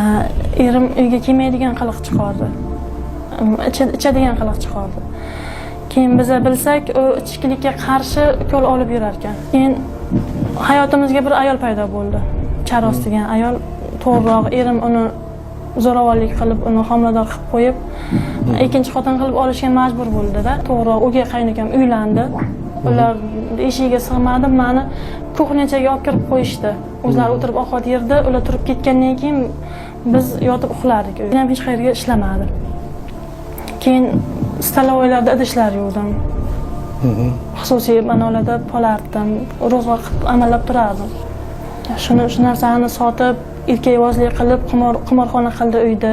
Erim uyga kelmaydigan qiliq chiqardi. Ichadigan qiliq chiqardi. Keyin biza bilsak, u ichkilikka qarshi ukol olib yurar ekan. Keyin hayotimizga bir ayol paydo bo'ldi. Charos degan ayol, to'g'riroq erim uni zo'ravonlik qilib, uni homilador qilib qo'yib, ikkinchi xotin qilib olishga majbur bo'ldi-da. To'g'riroq o'gay qaynukam uylandi. Ular eshigiga sig'madi, mani кухня chaga olib kirib qo'yishdi. O'zlari o'tirib ovqat yerdi, ular turib ketgandan keyin biz yotib uxlardik. Men ham hech qayerga ishlamadi. Keyin столовой larda idishlar yuvdim. Xususiy binolarda pol artdim, ro'zg'or qilib amallab turardim. Shuni, shu narsani sotib, erkakbozlik qilib, qimorxona qildi uyda.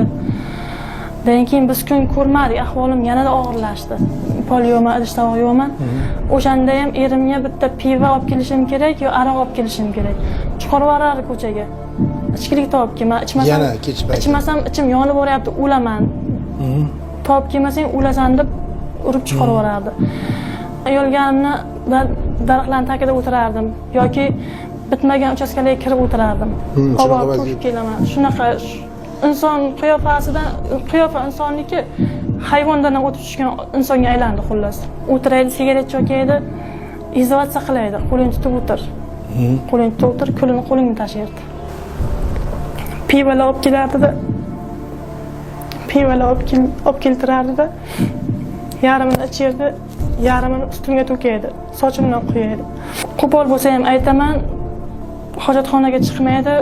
Dan keyin biz kun ko'rmadik, ahvolim yanada og'irlashdi. Pol yuvaman, idish tovoq yuvaman. O'shanda ham erimga bitta pivo olib kelishim kerak yo aroq olib kelishim kerak. Chiqarib yuborardi ko'chaga. Ichkilik topib kelma, ichmasam Yana kech payt. Ichmasam ichim yonib boryapti, o'laman. Topib kelmasang o'lasan deb urib chiqarib yuborardi. Uyalganimni daraxtlarning tagida o'tirardim yoki bitmagan uchastkalarga kirib o'tirardim. Shunaqa Oborib vaziyat. to'kib kelaman. Shunaqa inson qiyofasidan, qiyofa insonniki hayvondan ham o'tib tushgan insonga aylandi xullas. O'tiraydi, sigaret chekaydi, издеваться qilaydi. Qo'lingni tutib o'tir. Qo'lingni tutib o'tir, kulini qo'lingga tashlardi. Pivolar olib kelardida, pivolar olib keltirardida, yarmini ichirdi, yarmini ustimga to'kaydi, sochimdan quyaydi. Qo'pol bo'lsa ham aytaman, hojatxonaga chiqmaydi,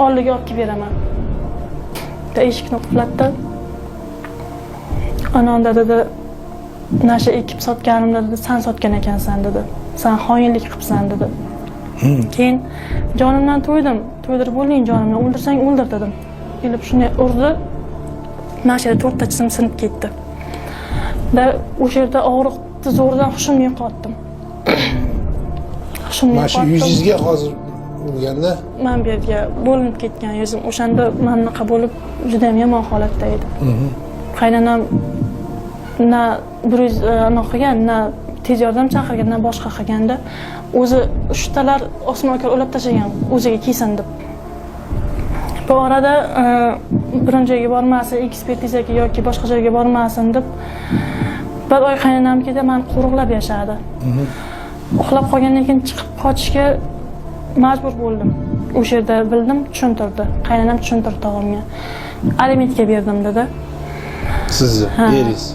oldiga olib kelib beraman. Bitta eshikni qulflatdi. Anonda dedi, nasha ekib sotganimda dedi, san sotgan ekansan dedi. San xoinlik qilibsan dedi. Keyin jonimdan to'ydim. To'ydirib bo'lding jonimni, o'ldirsang o'ldir dedim. Kelib shunday urdi. Mana shu yerda to'rtta tishim sinib ketdi. Da o'sha yerda og'riqni zo'ridan hushimni yo'qotdim. Hushimni Mana shu yo'qotdim. yuzingizga hozir urganda? Mana bu yerga bo'linib ketgan yuzim. O'shanda mana bunaqa bo'lib, juda ham yomon holatda edi. Qaynonam na 100 anaqa qilgan, na tez yordam chaqirgan, na boshqa qilganda, o'zi uchtalar osmon aka ulab tashlagan o'ziga kelsin deb. Bu orada biron joyga bormasin, ekspertizaga yoki boshqa joyga bormasin deb bir oy qaynonamnikida mani qo'riqlab yashadi. Uxlab qolgandan keyin chiqib qochishga majbur bo'ldim. O'sha yerda bildim, tushuntirdi. Qaynonam tushuntirdi tog'amga. Alimentga berdim dedi. Sizni Ha. eringiz.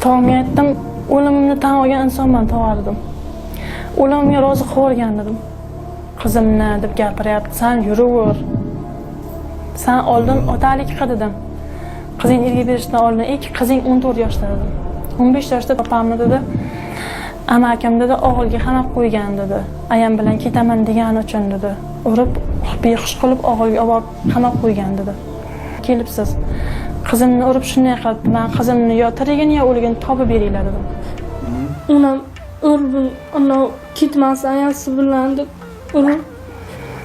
Tog'amga aytdim, o'limimni tan olgan insonman tog'a dedim. O'limimga rozi qilib yuborgan dedim. Qizimni deb gapiryapti, san yuraver. San oldin otalik qil dedim. Qizingni erga berishdan oldin ikki qizing 14 yoshda dedim. 15 yoshda opamni dedi. Amakim dedi, og'ilga qamab qo'ygan dedi. Ayam bilan ketaman degani uchun dedi. Urib, behush qilib og'ilga olib borib qamab qo'ygan dedi. Kelibsiz. Qizimni urib shunday qilibdi. Men qizimni yo tirigini yo o'ligini topib beringlar dedim. Onam urib, anavi ketmasin ayasi bilan deb urib,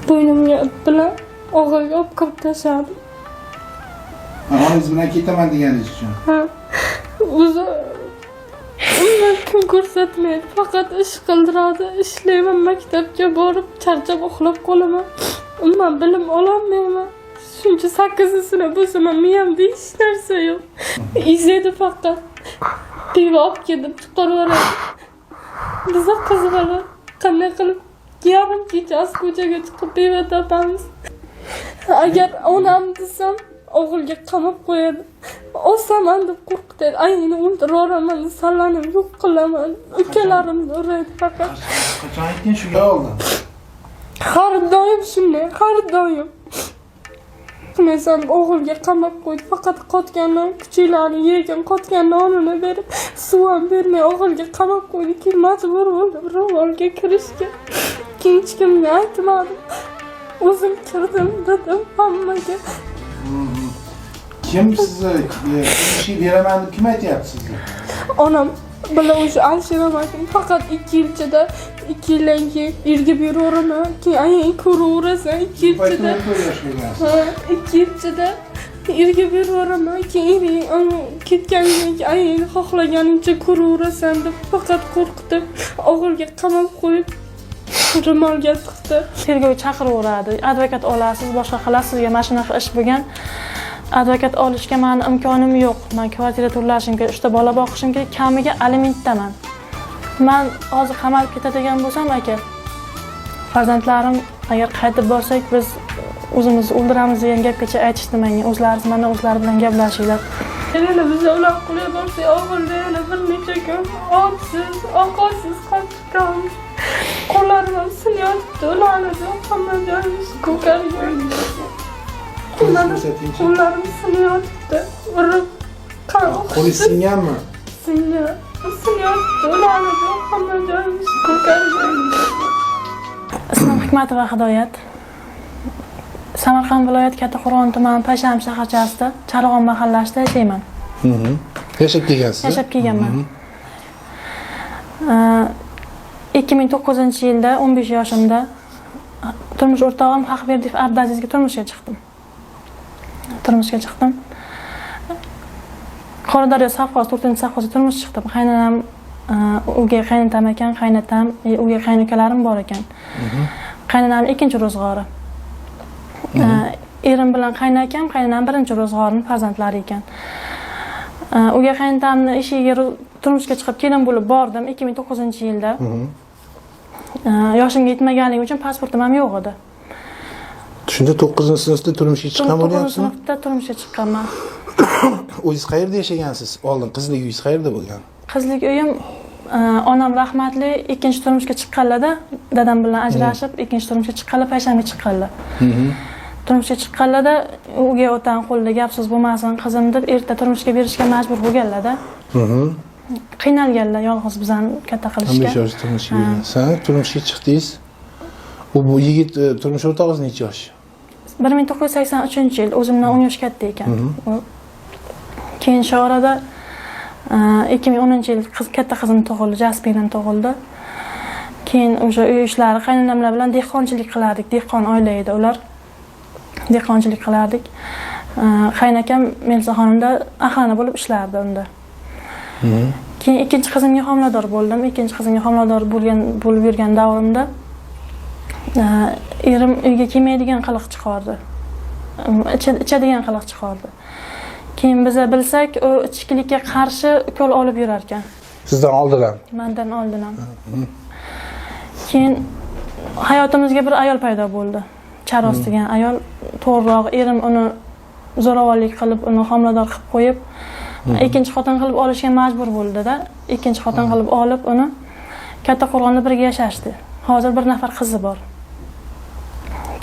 bo'ynimga ip bilan og'ilga olib kirib tashladi. Onangiz bilan ketaman deganingiz uchun. Ha, o'zi umuman kun ko'rsatmaydi, faqat ish qildiradi. Ishlayman, maktabga borib charchab uxlab qolaman, umuman bilim ololmayman. Shuncha sakkizinchi sinf bo'lsam ham miyamda hech narsa yo'q. Izlaydi, faqat pivo olib kelib chiqarib yuboradi. Biza qiz bola qanday qilib yarim kechasi ko'chaga chiqib pivo topamiz? Agar onam desam, o'g'ilga qamab qo'yadi, osaman deb qo'rqitadi, ayni o'ldirib yuboraman, sallanib yo'q qilaman, ukalarimni uradi faqat. Qachon aytgan shu gap oldin? Har doim shunday, har doim. Qilmaysan, o'g'ilga qamab qo'ydi, faqat qotgan non, kuchuklarni yegan qotgan nonini berib, suv ham bermay o'g'ilga qamab qo'ydi. Keyin majbur bo'ldim ro'molga kirishga. Keyin hech kimga aytmadim, o'zim kirdim dedim hammaga. Kim sizni ishga beraman deb kim aytyapti sizga? Onam bilan o'sha Alisher amakim faqat 2 yil ichida, 2 yildan keyin erga beraveraman, keyin ayang ko'raverasan 2 yil Bu paytda ichida. 14 yosh bo'lgansiz. Ha, 2 yil ichida erga beraveraman, keyin ering ketgandan keyin ayangni xohlaganingcha ko'raverasan deb faqat qo'rqitib, og'ilga qamab qo'yib, ro'molga tiqdi. Tergovga chaqiraveradi. Advokat olasiz, boshqa qilasiz, sizga mana shunaqa ish bo'lgan. Advokat olishga mani imkonim yo'q. Man kvartira to'lashim kerak, 3 ta bola boqishim kerak, kamiga alimentdaman. Man hozir qamalib ketadigan bo'lsam aka, farzandlarim agar qaytib borsak biz o'zimizni o'ldiramiz degan gapgacha aytishdi menga. O'zlari mana o'zlari bilan gaplashinglar. Yana biz ular qo'lga borsak, ovulda yana bir necha kun otsiz, ovqatsiz qotib qolamiz. Qo'llarim ham sinyapti, ularni hamma joyimiz ko'kargan. Qo'llarim sinyapti, urib qon Qo'lingiz singanmi? Singan. Sinyapti, ularni hamma joyimiz ko'kargan. Ismim Hikmatova Hidoyat. Samarqand viloyati Kattaqo'rg'on tumani Pasham shaharchasida Charg'on mahallasida yashayman. Yashab kelgansiz? Yashab kelganman. 2009-yilda 15 yoshimda turmush o'rtog'im Haqberdiyev Abdazizga turmushga chiqdim. Qoradaryo sovxoz 4-sovxozga turmush chiqdim. Qaynonam o'gay qaynotam ekan, qaynatam, o'gay qaynukalarim bor ekan. Qaynonam ikkinchi ro'zg'ori. Erim bilan qaynakam, qaynonam birinchi ro'zg'orining farzandlari ekan. O'gay qaynotamni eshigiga turmushga chiqib kelin bo'lib bordim 2009-yilda. Yoshimga yetmaganligi uchun pasportim ham yo'q edi. Shunda 9-sinfda turmushga chiqqan bo'lyapsizmi? 9-sinfda turmushga chiqqanman. O'zingiz qayerda yashagansiz? Oldin qizlik uyingiz qayerda bo'lgan? Qizlik uyim onam rahmatli ikkinchi turmushga chiqqanlarda, dadam bilan ajrashib, ikkinchi turmushga chiqqanlar, Payshanba chiqqanlar. Turmushga chiqqanlarda o'gay otam qo'lida gap so'z bo'lmasin qizim deb erta turmushga berishga majbur bo'lganlarda. Qiynalganlar yolg'iz bizani katta qilishga. 15 yoshda turmushga bergan. Turmushga chiqdingiz. U bu yigit turmush o'rtog'ingiz necha yosh? 1983-yil, o'zimdan 10 yosh katta ekan. Keyin shu orada 2010-yil katta qizim tug'ildi, Jasminam tug'ildi. Keyin o'sha uy ishlari qaynonamlar bilan dehqonchilik qilardik, dehqon oila edi ular. Dehqonchilik qilardik. Qaynakam Melsaxonimda axana bo'lib ishlardi unda. Keyin ikkinchi qizimga homilador bo'ldim. Ikkinchi qizimga homilador bo'lib yurgan davrimda erim uyga kelmaydigan qiliq chiqardi. Ichadigan qiliq chiqardi. Keyin biza bilsak, u ichkilikka qarshi ukol olib yurar ekan. Sizdan oldin ham? Mendan oldin ham. Keyin hayotimizga bir ayol paydo bo'ldi. Charos degan ayol. To'g'riroq erim uni zo'ravonlik qilib, uni homilador qilib qo'yib, ikkinchi xotin qilib olishga majbur bo'ldi-da. Ikkinchi xotin qilib olib, uni Kattaqo'rg'onda birga yashashdi. Hozir bir nafar qizi bor.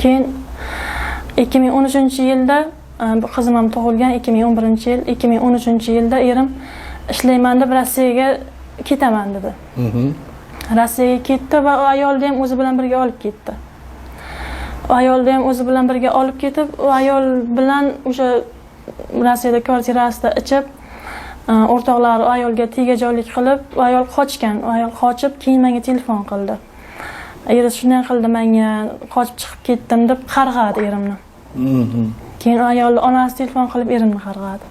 Keyin 2013-yilda qizim ham tug'ilgan, 2011-yil, 2013-yilda erim ishlayman deb Rossiyaga ketaman dedi. Rossiyaga ketdi va u ayolni ham o'zi bilan birga olib ketdi. U ayolni ham o'zi bilan birga olib ketib, u ayol bilan o'sha Rossiyada kvartirasida ichib, o'rtoqlari u ayolga tegajoqlik qilib, u ayol qochgan. U ayol qochib, keyin menga telefon qildi. Eri shunday qildi menga, qochib chiqib ketdim deb qarg'adi erimni. Keyin u ayolni onasi telefon qilib erimni qarg'adi.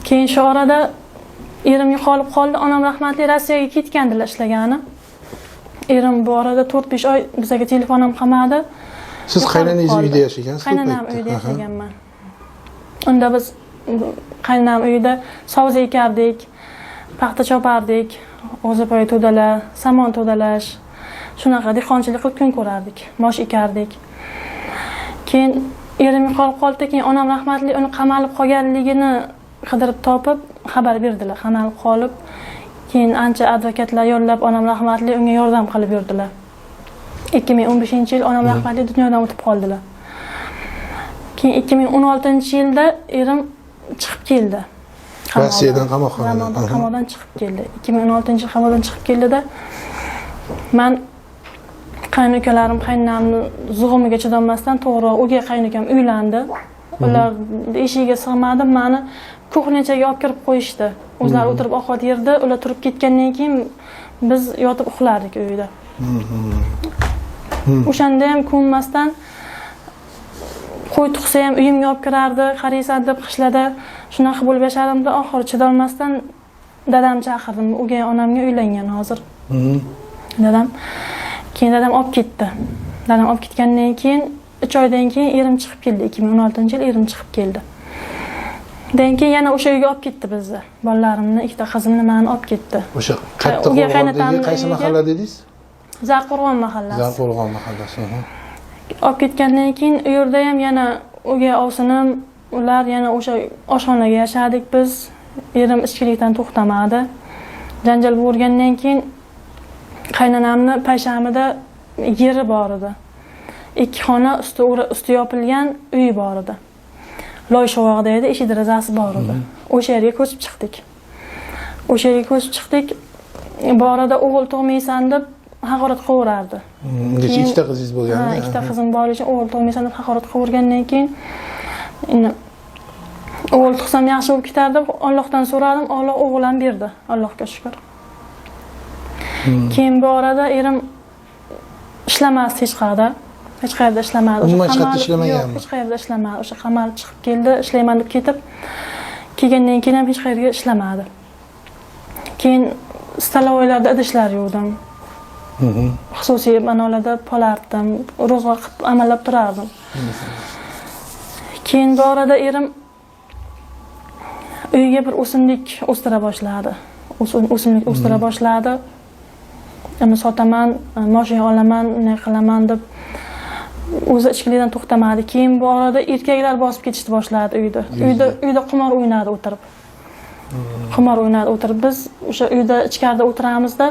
Keyin shu orada erim yo'qolib qoldi. Onam rahmatli Rossiyaga ketgandilar ishlagani. Erim bu orada 4-5 oy bizga telefon ham qilmadi. Siz qaynonangiz uyida yashagansiz? Qaynonam uyida yashaganman. Unda biz qaynonam uyida sovzi ekardik, paxta chopardik, g'o'zapoya to'dalar, samon to'dalash, shunaqa dehqonchilik qilib kun ko'rardik, mosh ekardik. Keyin erim yo'qolib qoldi, keyin onam rahmatli uni qamalib qolganligini qidirib topib xabar berdilar. Qamalib qolib, keyin ancha advokatlar yollab onam rahmatli unga yordam qilib yurdilar. 2015-yil onam rahmatli dunyodan o'tib qoldilar. Keyin 2016-yilda erim chiqib keldi. Rossiyadan qamoqxonadan. Qamoqdan chiqib keldi. 2016-yil qamoqdan chiqib keldida men qaynukalarim, qaynonamni zug'umiga chidolmasdan to'g'ri o'gay qaynukam uylandi. Ular eshigiga sig'madim, meni kuxnechaga olib kirib qo'yishdi. O'zlari o'tirib ovqat yerdi, ular turib ketgandan keyin biz yotib uxlardik uyda. O'shanda ham ko'nmasdan qo'y tug'sa ham uyimga olib kirardi, qaraysan deb qishlada shunaqa bo'lib yashardimda, oxiri chidolmasdan dadam chaqirdim. O'gay onamga uylangan hozir. Dadam. Keyin dadam olib ketdi. Dadam olib ketgandan keyin 3 oydan keyin erim chiqib keldi. 2016-yil erim chiqib keldi. Dan keyin yana o'sha uyga olib ketdi bizni. Bolalarimni, ikkita qizimni meni olib ketdi. O'sha Kattaqo'rg'ondagi qaysi mahalla dedingiz? Zarqo'rg'on mahallasi. Zarqo'rg'on mahallasi. Olib ketgandan keyin u yerda ham yana o'gay ovsinim, ular yana o'sha oshxonaga yashadik biz. Erim ichkilikdan to'xtamadi. Janjal bo'lgandan keyin qaynonamni payshanbada yeri bor edi. 2 xona usti yopilgan uyi bor edi. Loy shovog'ida edi, eshik derazasi bor edi. O'sha yerga ko'chib chiqdik. O'sha yerga ko'chib chiqdik. Bu orada o'g'il tug'maysan deb haqorat qilaverardi. Ungacha ikkita qizingiz bo'lganda? Ha, ikkita qizim bor ekan, o'g'il tug'maysan deb haqorat qilavergandan keyin endi o'g'il tug'sam yaxshi bo'lib ketardi deb Allohdan so'radim, Alloh o'g'il ham berdi, Allohga shukr. Keyin bu orada erim ishlamasdi hech qayerda. Hech qayerda ishlamadi. Umuman hech qayerda ishlamaganmi? Hech qayerda ishlamadi. O'sha qamalib chiqib keldi, ishlayman deb ketib, kelgandan keyin ham hech qayerga ishlamadi. Keyin stolovoylarda idishlar yuvdim. Xususiy binolarda pol artdim, ro'zg'or qilib amallab turardim. Keyin bu orada erim uyga bir o'simlik o'stira boshladi. O'simlik o'stira boshladi. Uni sotaman, mashina olaman, ne qilaman deb o'zi ichkilikdan to'xtamadi. Keyin bu orada erkaklar bosib ketishni boshladi uyda. Uyda qimor o'ynadi o'tirib. Qimor o'ynadi o'tirib. Biz o'sha uyda ichkarida o'tiramizda,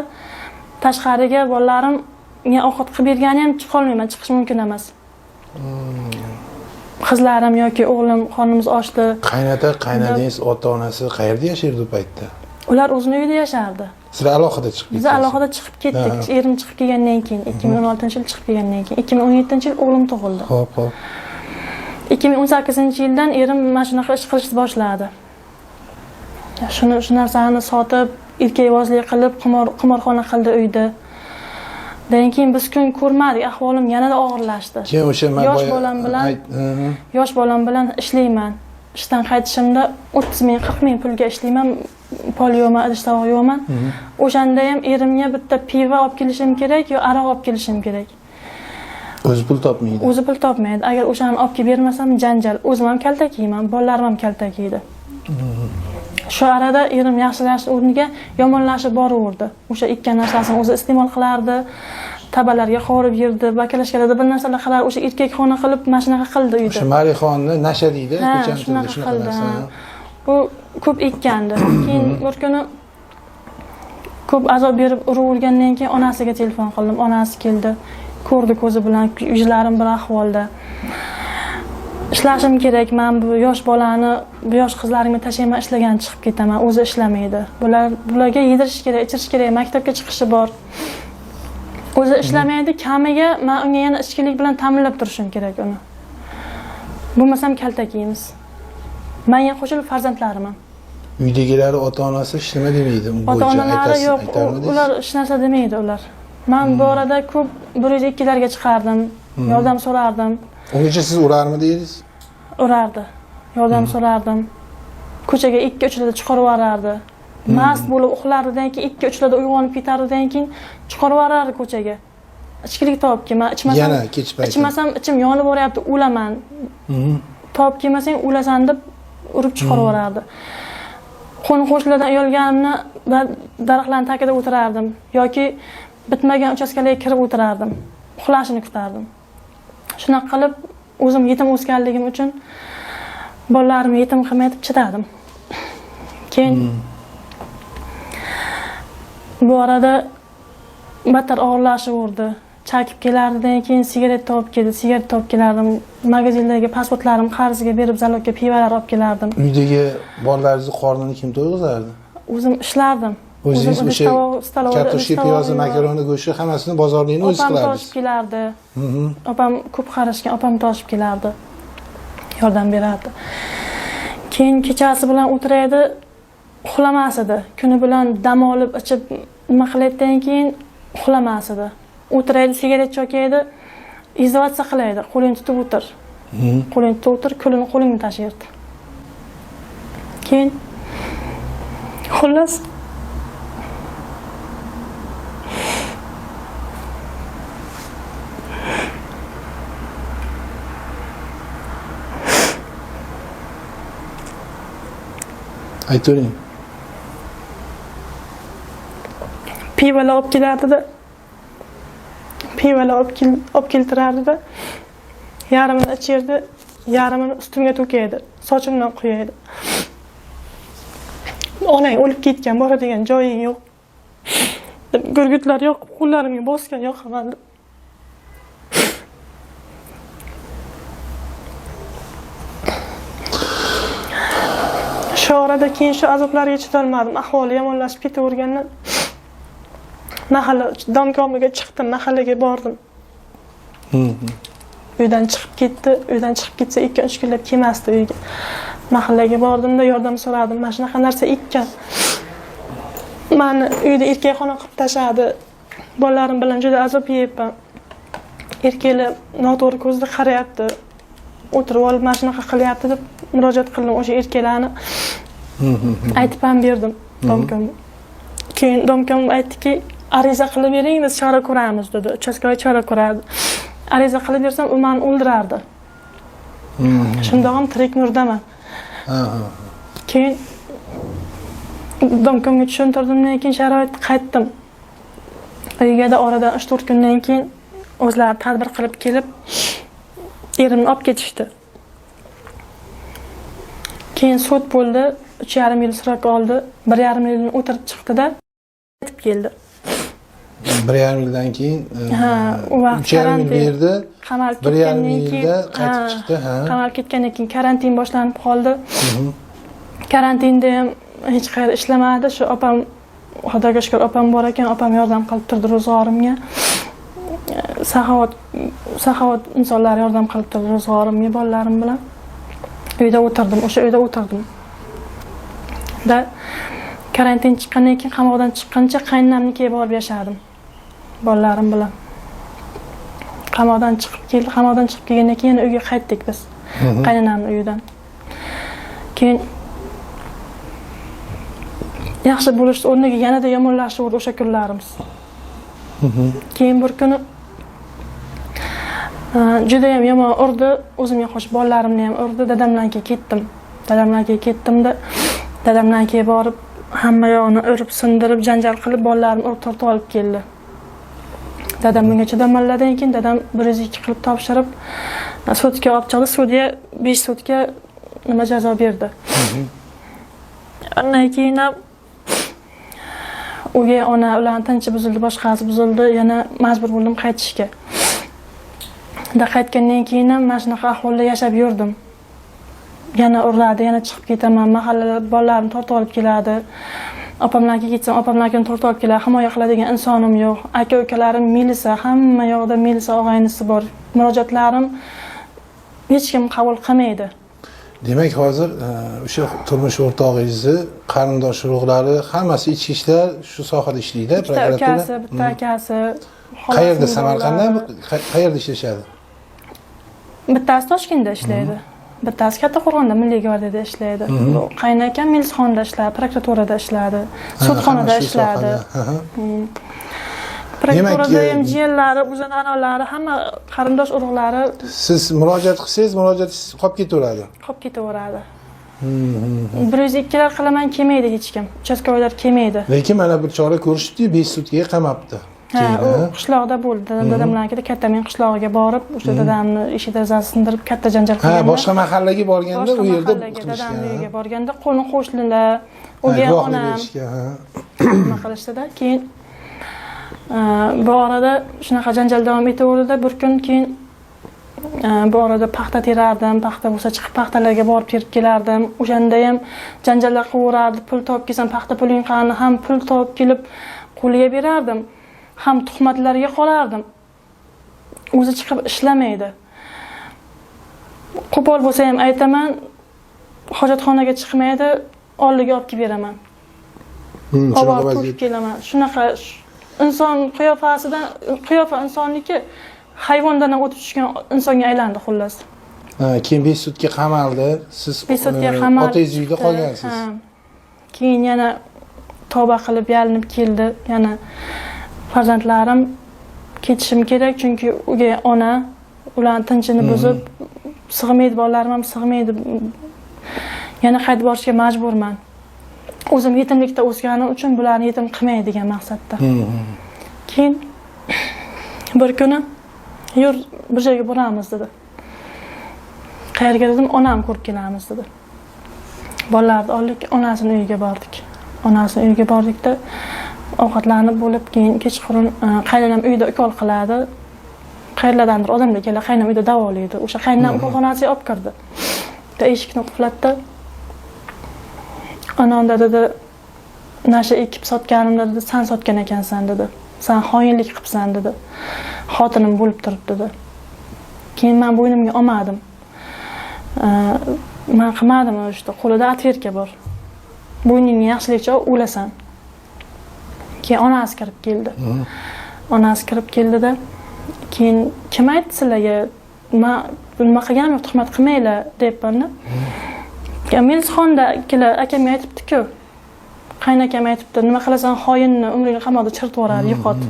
tashqariga bolalarim menga ovqat qilib bergani ham chiqa olmayman, chiqish mumkin emas. Qizlarim yoki o'g'lim qornimiz ochdi. Qaynota, qaynonangiz, ota-onasi qayerda yashardi u paytda? Ular o'zini uyida yashardi. Sizlar alohida chiqib ketdingiz? Biz alohida chiqib ketdik. Erim chiqib kelgandan keyin, 2016-yil chiqib kelgandan keyin, 2017-yil o'g'lim tug'ildi. Xo'p, xo'p. 2018-yildan erim mana shunaqa ish qilishni boshladi. Shu narsani sotib, erkakbozlik qilib, qimorxona qildi uyda. Dan keyin biz kun ko'rmadik, ahvolim yanada og'irlashdi. Keyin o'sha men yosh bolam bilan ishlayman. Ishdan qaytishimda 30 ming, 40 ming pulga ishlayman, pol yuvaman, idish tovoq yuvaman. O'shanda ham erimga bitta pivo olib kelishim kerak yo aroq olib kelishim kerak. O'zi pul topmaydi. O'zi pul topmaydi. Agar o'shani olib kelib bermasam janjal. O'zim ham kaltak yeyman, bolalarim ham kaltak yeydi. Shu arada erim yaxshilash o'rniga yomonlashib boraverdi. O'sha ikki narsasini o'zi iste'mol qilardi, tabalarga qovurib yerdi, bakalashkalarda bir narsalar qilardi. O'sha erkakxona qilib mana shunaqa qildi uyda. O'sha marixonni nasha deydi, ko'chani tilida shunaqa narsa. Bu ko'p ekkandi. Keyin bir kuni ko'p azob berib uravergandan keyin onasiga telefon qildim. Onasi keldi, ko'rdi ko'zi bilan, yuzlarim bir ahvolda. Ishlashim kerak, men bu yosh bolani, bu yosh qizlarimga tashlayman, ishlagan chiqib ketaman, o'zi ishlamaydi. Bularga yedirish kerak, ichirish kerak, maktabga chiqishi bor. O'zi ishlamaydi, kamiga men unga yana ichkilik bilan ta'minlab turishim kerak uni. Bo'lmasam kaltak yeymiz. Menga qo'shilib farzandlarim ham. Uydagilari, ota-onasi hech nima demaydi u bo'yicha. Ota-onalari yo'q, ular hech narsa demaydi ular. Men bu orada ko'p 102larga chiqardim, yordam so'rardim. Ungacha siz urarmi dedingiz? Urardi. Yordam so'rardim. Ko'chaga 2-3larda chiqarib yuborardi. Mast bo'lib uxlardidan keyin 2-3larda uyg'onib ketardidan keyin chiqarib yuborardi ko'chaga. Ichkilik topib kelma, ichmasam yana kech payt. Ichmasam ichim yonib boryapti, o'laman. Topib kelmasang o'lasan deb urib chiqarib yuborardi. Qo'ni-qo'shnilardan uyalganimni daraxtlarning tagida o'tirardim yoki bitmagan uchastkalarga kirib o'tirardim. Uxlashini kutardim. Shunaqa qilib o'zim yetim o'sganligim uchun bolalarimni yetim qilmay deb chidadim. Keyin bu orada battar og'irlashaverdi. Chakib kelardidan keyin sigaret topib keldi, sigaret topib kelardim. Magazinlarga pasportlarim qarzga berib zalogga pivalar olib kelardim. Uydagi bolalaringizni qornini kim to'yg'izardi? O'zim ishlardim. O'zingiz o'sha kartoshka, piyozi, makaroni, go'shti hammasini bozorlikni o'zingiz qilardingiz. Opam toshib kelardi. Opam ko'p qarashgan, opam toshib kelardi. Yordam berardi. Keyin kechasi bilan o'tiraydi, uxlamas edi. Kuni bilan dam olib ichib nima qilayotdan keyin uxlamas edi. O'tiraydi, sigaret chokaydi, izolyatsiya qilaydi. Qo'lini tutib o'tir. Qo'lini tutib o'tir, kulini qo'lingni tashlaydi. Keyin xullas Aytavering. Pivolar olib kelardida, pivolar olib keltirardida, yarmini ichirdi, yarmini ustimga to'kaydi, sochimdan quyaydi. Onang o'lib ketgan, boradigan joying yo'q deb gurgutlar yoqib qo'llarimga bosgan yoqaman deb. Shu orada keyin shu azoblarga chidolmadim. Ahvoli yomonlashib ketavergandan mahalla domkomiga chiqdim, mahallaga bordim. Uydan chiqib ketdi. Uydan chiqib ketsa 2-3 kunlab kelmasdi uyga. Mahallaga bordimda yordam so'radim. Mana shunaqa narsa ekkan. Meni uyda erkakxona qilib tashladi. Bolalarim bilan juda azob yeyapman. Erkaklar noto'g'ri ko'zda qarayapti. O'tirib olib mana shunaqa qilyapti deb murojaat qildim o'sha erkaklarni. Aytib ham berdim domkomga. Keyin domkom aytdiki, ariza qilib bering, biz chora ko'ramiz dedi. Uchastkovoy chora ko'radi. Ariza qilib bersam, u meni o'ldirardi. Shundoq ham tirik murdaman. Keyin domkomga tushuntirdimdan keyin sharoit qaytdim. Uyga oradan 3-4 kundan keyin o'zlari tadbir qilib kelib erimni olib ketishdi. Keyin sud bo'ldi, 3,5 yil sirok oldi, 1,5 yilni o'tirib chiqdi-da, qaytib keldi. 1,5 yildan keyin ha, u vaqt 3,5 yil berdi, qamalib 1,5 yilda qaytib chiqdi, ha. Qamalib ketgandan keyin karantin boshlanib qoldi. Karantinda ham hech qayerda ishlamadi. Shu opam, Xudoga shukr, opam bor ekan, opam yordam qilib turdi ro'zg'orimga. Saxovat insonlar yordam qilib turdi ro'zg'orimga, bolalarim bilan. Uyda o'tirdim, o'sha uyda o'tirdim. Da karantin chiqqandan keyin qamoqdan chiqqancha qaynonamnikiga borib yashadim bolalarim bilan. Qamoqdan chiqib keldi, qamoqdan chiqib kelgandan keyin yana uyga qaytdik biz. Qaynonamning uyidan. Keyin yaxshi bo'lish o'rniga yanada yomonlashaverdi o'sha kunlarimiz. Keyin bir kuni juda ham yomon urdi, o'zimga qo'shib bolalarimni ham urdi. Dadamlarga ketdim. Dadamlarga ketdimda, dadamlarga borib hamma yo'g'ini urib, sindirib, janjal qilib bolalarimni urib tortib olib keldi. Dadam bunga chidamadidan keyin dadam 102 qilib topshirib, sudga olib chiqdi. Sudya 5 sutka nima jazo berdi. Undan keyin ham o'gay ona ularning tinchi buzildi, boshqasi buzildi, yana majbur bo'ldim qaytishga. Da qaytgandan keyin ham mana shunaqa ahvolda yashab yurdim. Yana uradi, yana chiqib ketaman, mahallada bolalarimni tortib olib keladi. Opamlarga ketsam, opamlarni tortib olib keladi, himoya qiladigan insonim yo'q. Aka-ukalarim milisa, hamma yoqda milisa og'aynisi bor. Murojaatlarim hech kim qabul qilmaydi. Demak, hozir o'sha turmush o'rtog'ingizni qarindosh urug'lari hammasi ichki ishlar shu sohada ishlaydi, prokuratura. Bitta ukasi, bitta akasi. Qayerda, Samarqanddami? Qayerda ishlashadi? Bittasi Toshkentda ishlaydi. Bittasi Kattaqo'rg'onda Milliy gvardiyada ishlaydi. Qaynakam milisxonada ishladi, prokuraturada ishladi, sudxonada ishladi. Prokuraturada ham jiyanlari, o'zini onalari, hamma qarindosh urug'lari. Siz murojaat qilsangiz, murojaatingiz qolib ketaveradi. Qolib ketaveradi. 102lar qilaman, kelmaydi hech kim. Uchastkovoylar kelmaydi. Lekin mana bir chora ko'rishibdi, 5 sutkaga qamabdi. Ha, u qishloqda bo'ldi. Dadamlarnikida katta men qishlog'iga borib, o'sha dadamni eshik derazasini sindirib katta janjal qilganlar. Ha, boshqa mahallaga borganda u yerda dadamning uyiga borganda qo'ni qo'shnilar, o'gay onam nima qilishdida. Keyin bu orada shunaqa janjal davom etaverdi. Bir kun keyin bu orada paxta terardim, paxta bo'lsa chiqib paxtalarga borib terib kelardim. O'shanda ham janjallar qilaverardi. Pul topib kelsam, paxta puling qani, ham pul topib kelib qo'liga berardim, ham tuhmatlarga qolardim. O'zi chiqib ishlamaydi. Qo'pol bo'lsa ham aytaman, hojatxonaga chiqmaydi, oldiga olib kelib beraman. Olib kelaman. Shunaqa inson qiyofasidan, qiyofa insonniki hayvondan ham o'tib tushgan insonga aylandi xullas. Keyin 5 sutka qamaldi. Siz otangiz uyida qolgansiz. Keyin yana tavba qilib yalinib keldi. Yana farzandlarim ketishim kerak, chunki o'gay ona ularning tinchini buzib sig'maydi, bolalarim ham sig'maydi. Yana qaytib borishga majburman. O'zim yetimlikda o'sganim uchun bularni yetim qilmay degan maqsadda. Keyin bir kuni yur bir joyga boramiz dedi. Qayerga dedim, onam ko'rib kelamiz dedi. Bolalarni oldik, onasini uyiga bordik. Onasini uyiga bordikda ovqatlanib bo'lib, keyin kechqurun qaynonam uyda ukol qiladi. Qayerlardandir odamlar keladi, qaynonam uyda davolaydi. O'sha qaynonam ukolxonasiga olib kirdi. Eshikni qulflatdi. Ananda dedi, nasha ekib sotganimda dedi, san sotgan ekansan dedi. San xoinlik qilibsan dedi. Xotinim bo'lib turib dedi. Keyin men bo'ynimga olmadim. Men qilmadim o'sha, qo'lida otvertka bor. Bo'yningni yaxshilikcha o'lasan. Keyin onasi kirib keldi. Onasi kirib keldida, keyin kim aytdi sizlarga? Men nima qilganim yo'q, tuhmat qilmanglar deyapman-da. Milsxonda ikkala akamga aytibdi-ku. Qaynakam aytibdi, nima qilasan xoinni, umringni qamoqda chiritib yuboradi, yo'qot.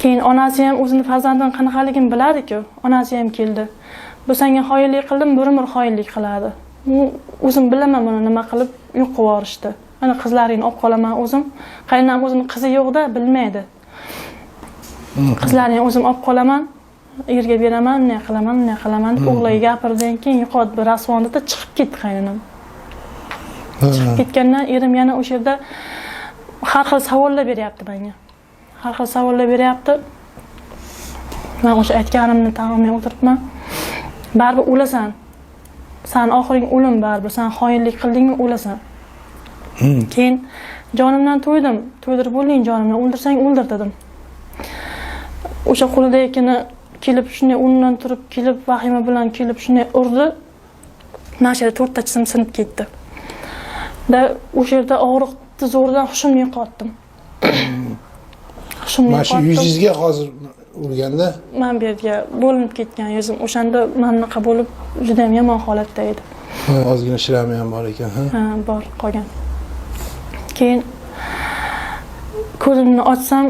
Keyin onasi ham o'zini farzandining qanaqaligini biladi-ku. Onasi ham keldi. Bu senga xoinlik qildim, bir umr xoinlik qiladi. O'zim bilaman buni nima qilib yo'q qilib yuborishdi. Ana qizlaringni olib qolaman o'zim. Qaynonam o'zini qizi yo'q-da, bilmaydi. Qizlaringni o'zim olib qolaman, erga beraman, ne qilaman, ne qilaman deb o'g'liga gapirdan keyin yo'qot bir rasvonda chiqib ketdi qaynonam. Chiqib ketgandan erim yana o'sha yerda har xil savollar beryapti menga. Har xil savollar beryapti. Men o'sha aytganimni tag'in o'tiribman. Baribir o'lasan. Sen oxiring o'lim baribir. Sen xoinlik qildingmi, o'lasan. Keyin jonimdan to'ydim. To'ydirib bo'lding jonimdan, o'ldirsang o'ldir dedim. O'sha qo'lidagini kelib shunday o'rnidan turib kelib vahima bilan kelib shunday urdi. Mana shu yerda 4 ta tisim sinib ketdi. Da o'sha yerda og'riqni zo'ridan hushimni yo'qotdim. Hushimni Mana shu yo'qotdim. yuzingizga hozir urganda Men bu yerga bo'linib ketgan yuzim. O'shanda mana bunaqa bo'lib juda ham yomon holatda edi. Ozgina shirami ham bor ekan, ha? Ha, bor qolgan. Keyin ko'zimni ochsam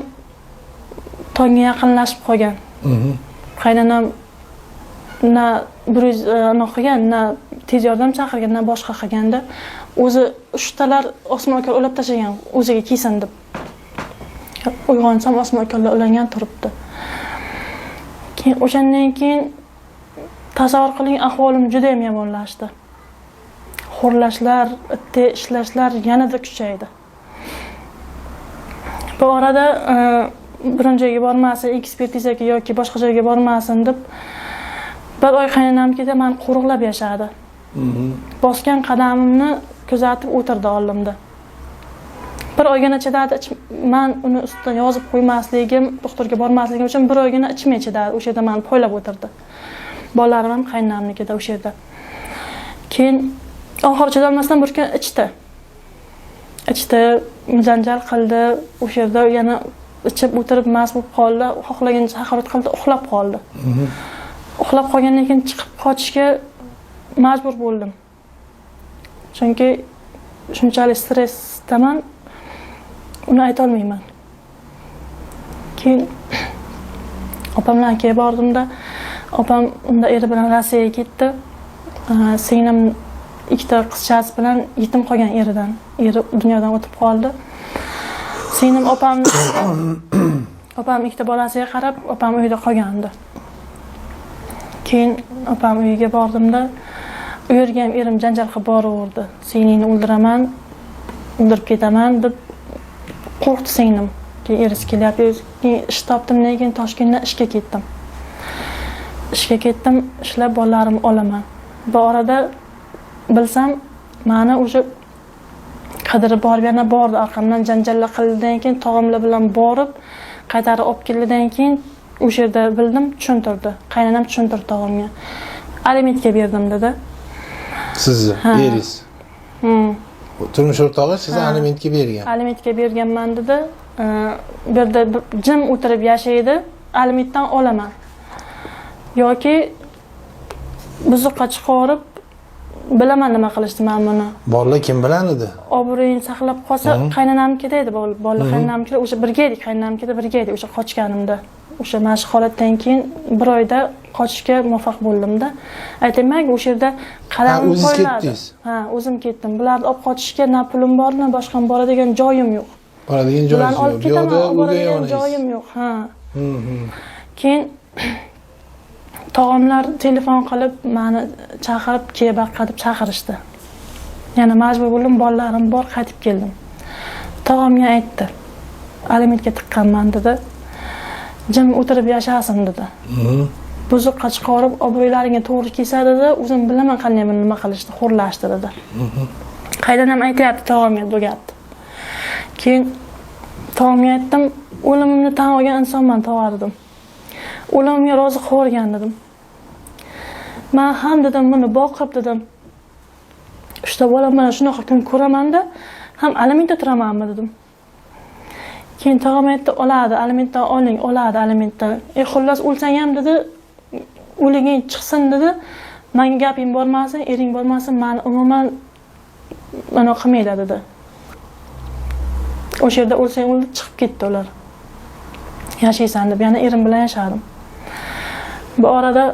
tongga yaqinlashib qolgan. Qaynonam na bir yuz anaqa qilgan, na tez yordam chaqirgan, na boshqa qilganda o'zi uchtalar osmon ukol ulab tashlagan, o'ziga kiysin deb. Uyg'onsam osmon ukollar ulangan turibdi. Keyin o'shandan keyin tasavvur qiling, ahvolim juda ham yomonlashdi. Xo'rlashlar, itdek ishlashlar yanada kuchaydi. Bu orada biron joyga bormasin, ekspertizaga yoki boshqa joyga bormasin deb bir oy qaynonamnikida meni qo'riqlab yashadi. Bosgan qadamimni kuzatib o'tirdi oldimda. Bir oygina chidadi, men uni ustidan yozib qo'ymasligim, doktorga bormasligim uchun bir oygina ichmay chidadi. O'sha yerda meni poylab o'tirdi. Bolalarim ham qaynonamnikida o'sha yerda. Keyin oxiri chidolmasdan bir kun ichdi. Ichdi, janjal qildi, o'sha yerda yana ichib o'tirib mast bo'lib qoldi, xohlagancha haqorat qildi, uxlab qoldi. Uxlab qolgandan keyin chiqib qochishga majbur bo'ldim. Chunki shunchalik stressdaman, uni ayta olmayman. Keyin opamlarnikiga bordimda, opam unda eri bilan Rossiyaga ketdi. Singlim ikkita qizchasi bilan yetim qolgan eridan. Eri dunyodan o'tib qoldi. Singlim opam ikkita bolasiga qarab, opam uyda qolgandi. Keyin opam uyiga bordimda, u yerga ham erim janjal qilib boraverdi. Singlingni o'ldiraman, o'ldirib ketaman deb qo'rqdi singlim. Keyin erisi kelyapti. Keyin ish topdim, lekin Toshkentdan ishga ketdim. Ishga ketdim, ishlab bolalarimni olaman. Bu orada bilsam, meni o'sha qidirib borib yana bordi, arqamdan janjallar qildidan keyin tog'amlar bilan borib qaytarib olib keldidan keyin o'sha yerda bildim, tushuntirdi. Qaynonam tushuntirdi tog'amga. Alimentga berdim dedi. Sizni, eringiz. Turmush o'rtog'i sizni alimentga bergan. Alimentga berganman dedi. Bu yerda jim o'tirib yashaydi, alimentdan olaman. Yoki buzuqqa chiqarib bilaman nima qilishni men buni. Bolalar kim bilan edi? Obro'yini saqlab qolsa, qaynonamnikida edi bolalar qaynonamnikida, o'sha birga edik, qaynonamnikida birga edik o'sha qochganimda. O'sha mana shu holatdan keyin bir oyda Qochishga muvaffaq bo'ldimda. Aytaymanki, o'sha yerda qadamim o'zingiz qo'yiladi. Ketdingiz? Ha, o'zim ketdim. Bularni olib qochishga na pulim bor, na boshqa boradigan joyim yo'q. Boradigan Bularni joyingiz olib yo'q. Bu ketaman, yoqda olib o'gay boradigan onangiz. Joyim yo'q. Ha. Keyin tog'amlar telefon qilib, meni chaqirib, kel baqqa deb chaqirishdi. Yana majbur bo'ldim, bolalarim bor, qaytib keldim. Tog'amga aytdi. Alimentga tiqqanman dedi. Jim o'tirib yashasin dedi. Buzuqqa chiqarib, obro'laringga to'g'ri kelsa dedi, o'zim bilaman qanday buni nima qilishni, xo'rlashdi dedi. Qaydanam aytyapti tog'amga bu gapni. Keyin tog'amga aytdim, o'limimni tan olgan insonman tog'a dedim. O'limimga rozi qilgan dedim. Men ham dedim buni boqib dedim. 3ta bolam bilan shunaqa kun ko'ramanda, ham alimentda turamanmi dedim. Keyin tog'am aytdi, oladi, alimentdan oling, oladi alimentdan. Xullas o'lsang ham dedi, o'liging chiqsin dedi. Menga gaping bormasin, ering bormasin, meni umuman mana qilmaydi dedi. O'sha yerda o'lsang o'ldi, chiqib ketdi ular. Yashaysan deb, yana erim bilan yashadim. Bu orada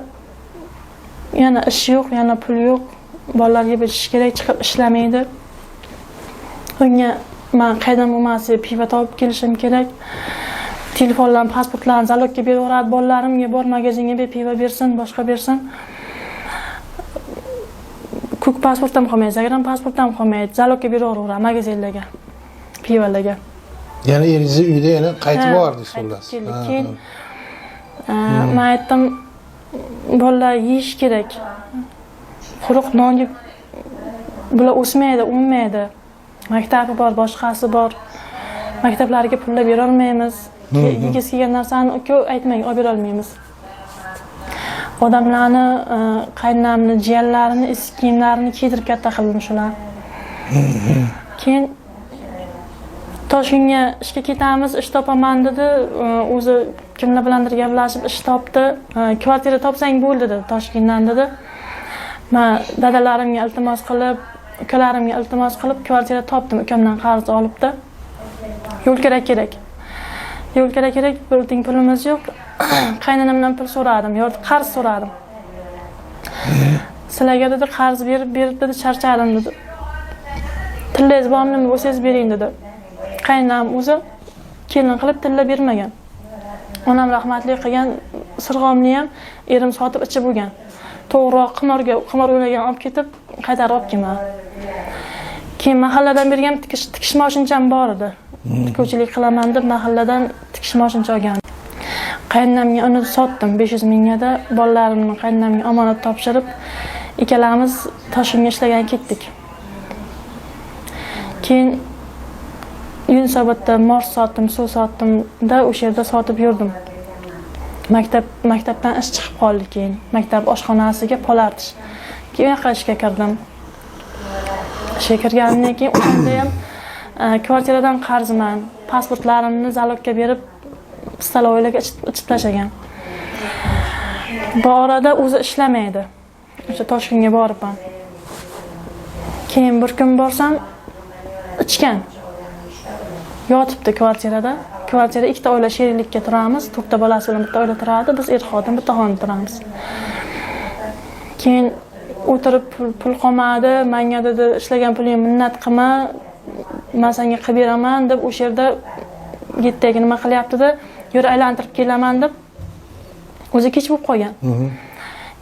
yana ish yo'q, yana pul yo'q. Bolalar yeb ichish kerak, chiqib ishlamaydi. Unga men qaydan bo'lmasa pivo topib kelishim kerak. Telefonlarni, pasportlarni zalogga beraveradi, bolalarimga bor magazinga ber, pivo bersin, boshqa bersin. Ko'k pasport ham qolmaydi, zagran pasport ham qolmaydi, zalogga beraveradi magazinlarga, pivolarga. Yana eringizni uyida yana qaytib bordingiz xullas. Keyin men aytdim, bolalar yeyish kerak. Quruq nonga bular o'smaydi, unmaydi. Maktabi bor, boshqasi bor. Maktablarga pullab bera olmaymiz. Yegisi kelgan narsani uka aytmang, olib bera olmaymiz. Odamlarni, qaynonamni, jiyanlarini eski kiyimlarini kiydirib katta qildim shular. Keyin Toshkentga ishga ketamiz, ish topaman dedi. O'zi kimlar bilandir gaplashib ish topdi. Kvartira topsang bo'ldi dedi Toshkentdan dedi. Men dadalarimga iltimos qilib, ukalarimga iltimos qilib kvartira topdim, ukamdan qarz olibdi. Yo'l kerak kerak. Yo'l kerak kerak, bir tiyin pulimiz yo'q. Qaynonamdan pul so'radim, yo'q, qarz so'radim. Sizlarga dedi qarz berib, berib dedi, charchadim dedi. Tillangiz bormi, nima bo'lsangiz bering dedi. Qaynonam o'zi kelin qilib tilla bermagan. Onam rahmatli qilgan sirg'omni ham erim sotib ichib bo'lgan. To'g'riroq qimor o'ynagan olib ketib, qaytarib olib kelmadi. Keyin mahalladan bergan tikish mashincham bor edi. Tikuvchilik qilaman deb mahalladan tikish mashincha olgan. Qaynonamga uni sotdim 500 mingga, bolalarimni qaynonamga omonat topshirib, ikkalamiz Toshkentga ishlagan ketdik. Keyin Yunusobodda mors sotdim, suv sotdim-da, o'sha yerda sotib yurdim. Maktabdan ish chiqib qoldi keyin. Maktab oshxonasiga pol artish. Keyin u yoqqa ishga kirdim. Ishga kirganimdan keyin o'shanda ham kvartiradan qarzman, pasportlarimni zalogga berib stolovoylarga ichib tashlagan. Bu orada o'zi ishlamaydi. O'sha Toshkentga boribman. Keyin bir kun borsam ichgan. Yotibdi kvartirada. Kvartirada ikkita oila sheriklikka turamiz. 4ta bolasi bilan bitta oila turardi. Biz er-xotin bitta xonada turamiz. Keyin o'tirib pul qolmadi. Menga dedi, ishlagan pulingni minnat qilma, men senga qilib beraman deb o'sha yerda yettagi nima qilyapti-da, yur aylantirib kelaman deb o'zi kech bo'lib qolgan.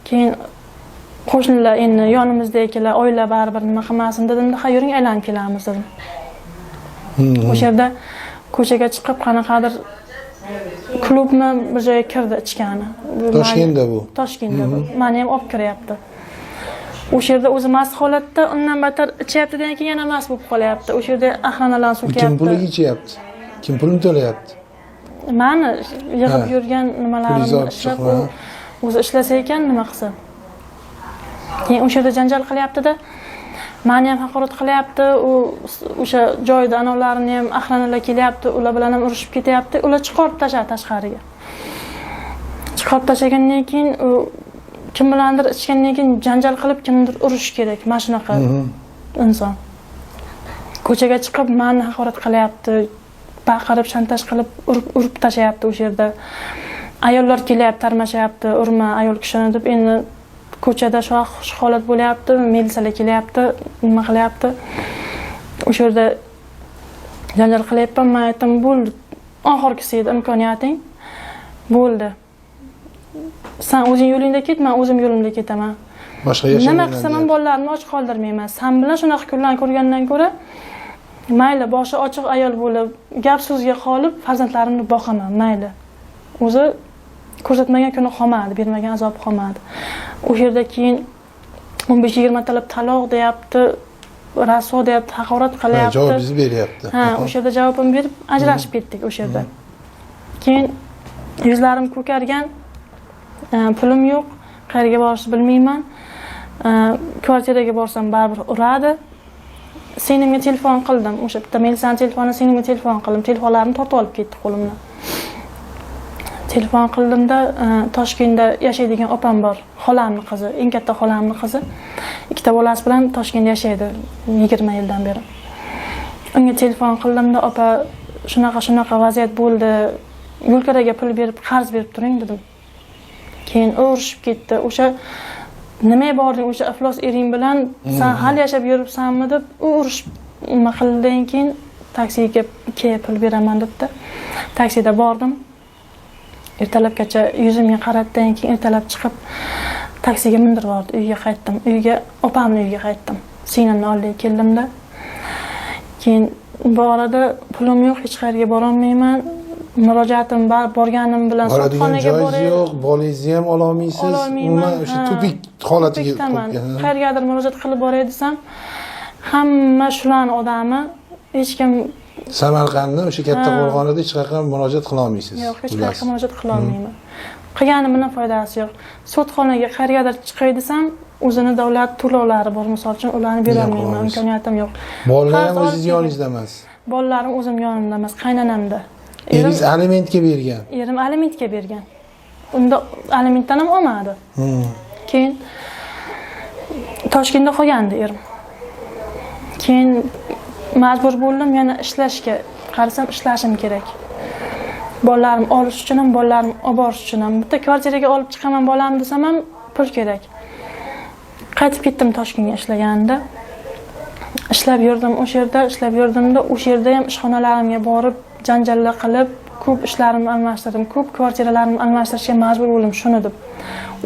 Keyin qo'shnilar endi yonimizdagilar oila baribir nima qilmasin dedim-da, ha yuring aylanib kelamiz dedim. O'sha yerda ko'chaga chiqib qanaqadir klubmi bir joyga kirdi ichgani. Toshkentda bu. Toshkentda bu. Meni ham olib kiryapti. O'sha yerda o'zi mast holatda, undan battar ichyapti-dan keyin yana mast bo'lib qolyapti. O'sha yerda axranalarni so'kyapti. Kim puliga ichyapti? Kim pulini to'layapti? Mani yig'ib yurgan nimalarimni ishlab, o'zi ishlasa ekan nima qilsa. Keyin o'sha yerda janjal qilyapti-da. Meni ham haqorat qilyapti, u o'sha joyda anavlarini ham axranalar kelyapti, ular bilan ham urushib ketyapti. Ular chiqarib tashladi tashqariga. Chiqarib tashlagandan keyin u kim bilandir ichgandan keyin janjal qilib kimnidir urish kerak, mana shunaqa inson. Ko'chaga chiqib meni haqorat qilyapti, baqirib, shantaj qilib, urib tashlayapti o'sha yerda. Ayollar kelyapti, tarmashyapti, urma ayol kishini deb. Endi ko'chada shu holat bo'lyapti, militsiyalar kelyapti, nima qilyapti. O'sha yerda janjal qilyapman, men aytdim, bo'ldi, oxirgisi edi imkoniyating. Bo'ldi. Sen o'zing yo'lingda ket, men o'zim yo'limda ketaman. Boshqa yashamayman. Nima qilsam ham bolalarimni och qoldirmayman. Sen bilan shunaqa kunlarni ko'rgandan ko'ra mayli, boshi ochiq ayol bo'lib, gap so'zga qolib farzandlarimni boqaman, mayli. O'zi ko'rsatmagan kuni qolmadi, bermagan azob qolmadi. O'sha yerda keyin 15-20 talab taloq deyapti, rasvo deyapti, haqorat qilyapti. Javobingizni beryapti. Ha, o'sha yerda javobimni berib ajrashib ketdik o'sha yerda. Keyin yuzlarim ko'kargan, pulim yo'q, qayerga borishni bilmayman. Kvartiraga borsam baribir uradi. Singlimga telefon qildim. O'sha bitta militsiyani telefoni singlimga telefon qildim. Telefonlarimni tortib olib ketdi qo'limdan. Telefon qildimda, Toshkentda yashaydigan opam bor, xolamning qizi, eng katta xolamning qizi. Ikkita bolasi bilan Toshkentda yashaydi 20 yildan beri. Unga telefon qildimda, opa, shunaqa shunaqa vaziyat bo'ldi. Yo'lkaraga pul berib, qarz berib turing dedim. Keyin u urushib ketdi. O'sha nimaga bording o'sha iflos ering bilan, sen hali yashab yuribsanmi deb u urushib nima qildidan keyin taksiga kelib pul beraman debdi. Taksida bordim. Ertalabgacha yuzimga qaratdan keyin ertalab chiqib taksiga mindirib yubordi. Uyga qaytdim. Uyga, opamning uyiga qaytdim. Singlimni oldiga keldimda. Keyin bu orada pulim yo'q, hech qayerga bora olmayman. Murojaatim borganim bilan sudxonaga borib yo'q, bolangizni ham ola olmaysiz. Umuman o'sha tupik holatiga qo'ygan. Qayergadir murojaat qilib boray desam, hamma shularning odami, hech kim Samarqandni o'sha katta qo'rg'onida hech qayerga murojaat qila olmaysiz. Yo'q, hech qayerga murojaat qila olmayman. Qilganim bilan foydasi yo'q. Sudxonaga qayergadir chiqay desam, o'zini davlat to'lovlari bor, misol uchun, ularni bera olmayman, imkoniyatim yo'q. Bolalar ham o'zingiz yoningizda emas. Bolalarim o'zim yonimda emas, qaynonamda. Eringiz alimentga bergan. Erim alimentga bergan. Unda alimentdan ham olmadi. Keyin Toshkentda qolgandi erim. Keyin majbur bo'ldim yana ishlashga. Qarasam ishlashim kerak. Bolalarim olish uchun ham, bolalarim olib borish uchun ham. Bitta kvartiraga olib chiqaman bolamni desam ham pul kerak. Qaytib ketdim Toshkentga ishlaganda. Ishlab yurdim o'sha yerda, ishlab yurdimda, o'sha yerda ham ishxonalarimga borib janjallar qilib, ko'p ishlarimni almashtirdim, ko'p kvartiralarimni almashtirishga majbur bo'ldim shuni deb.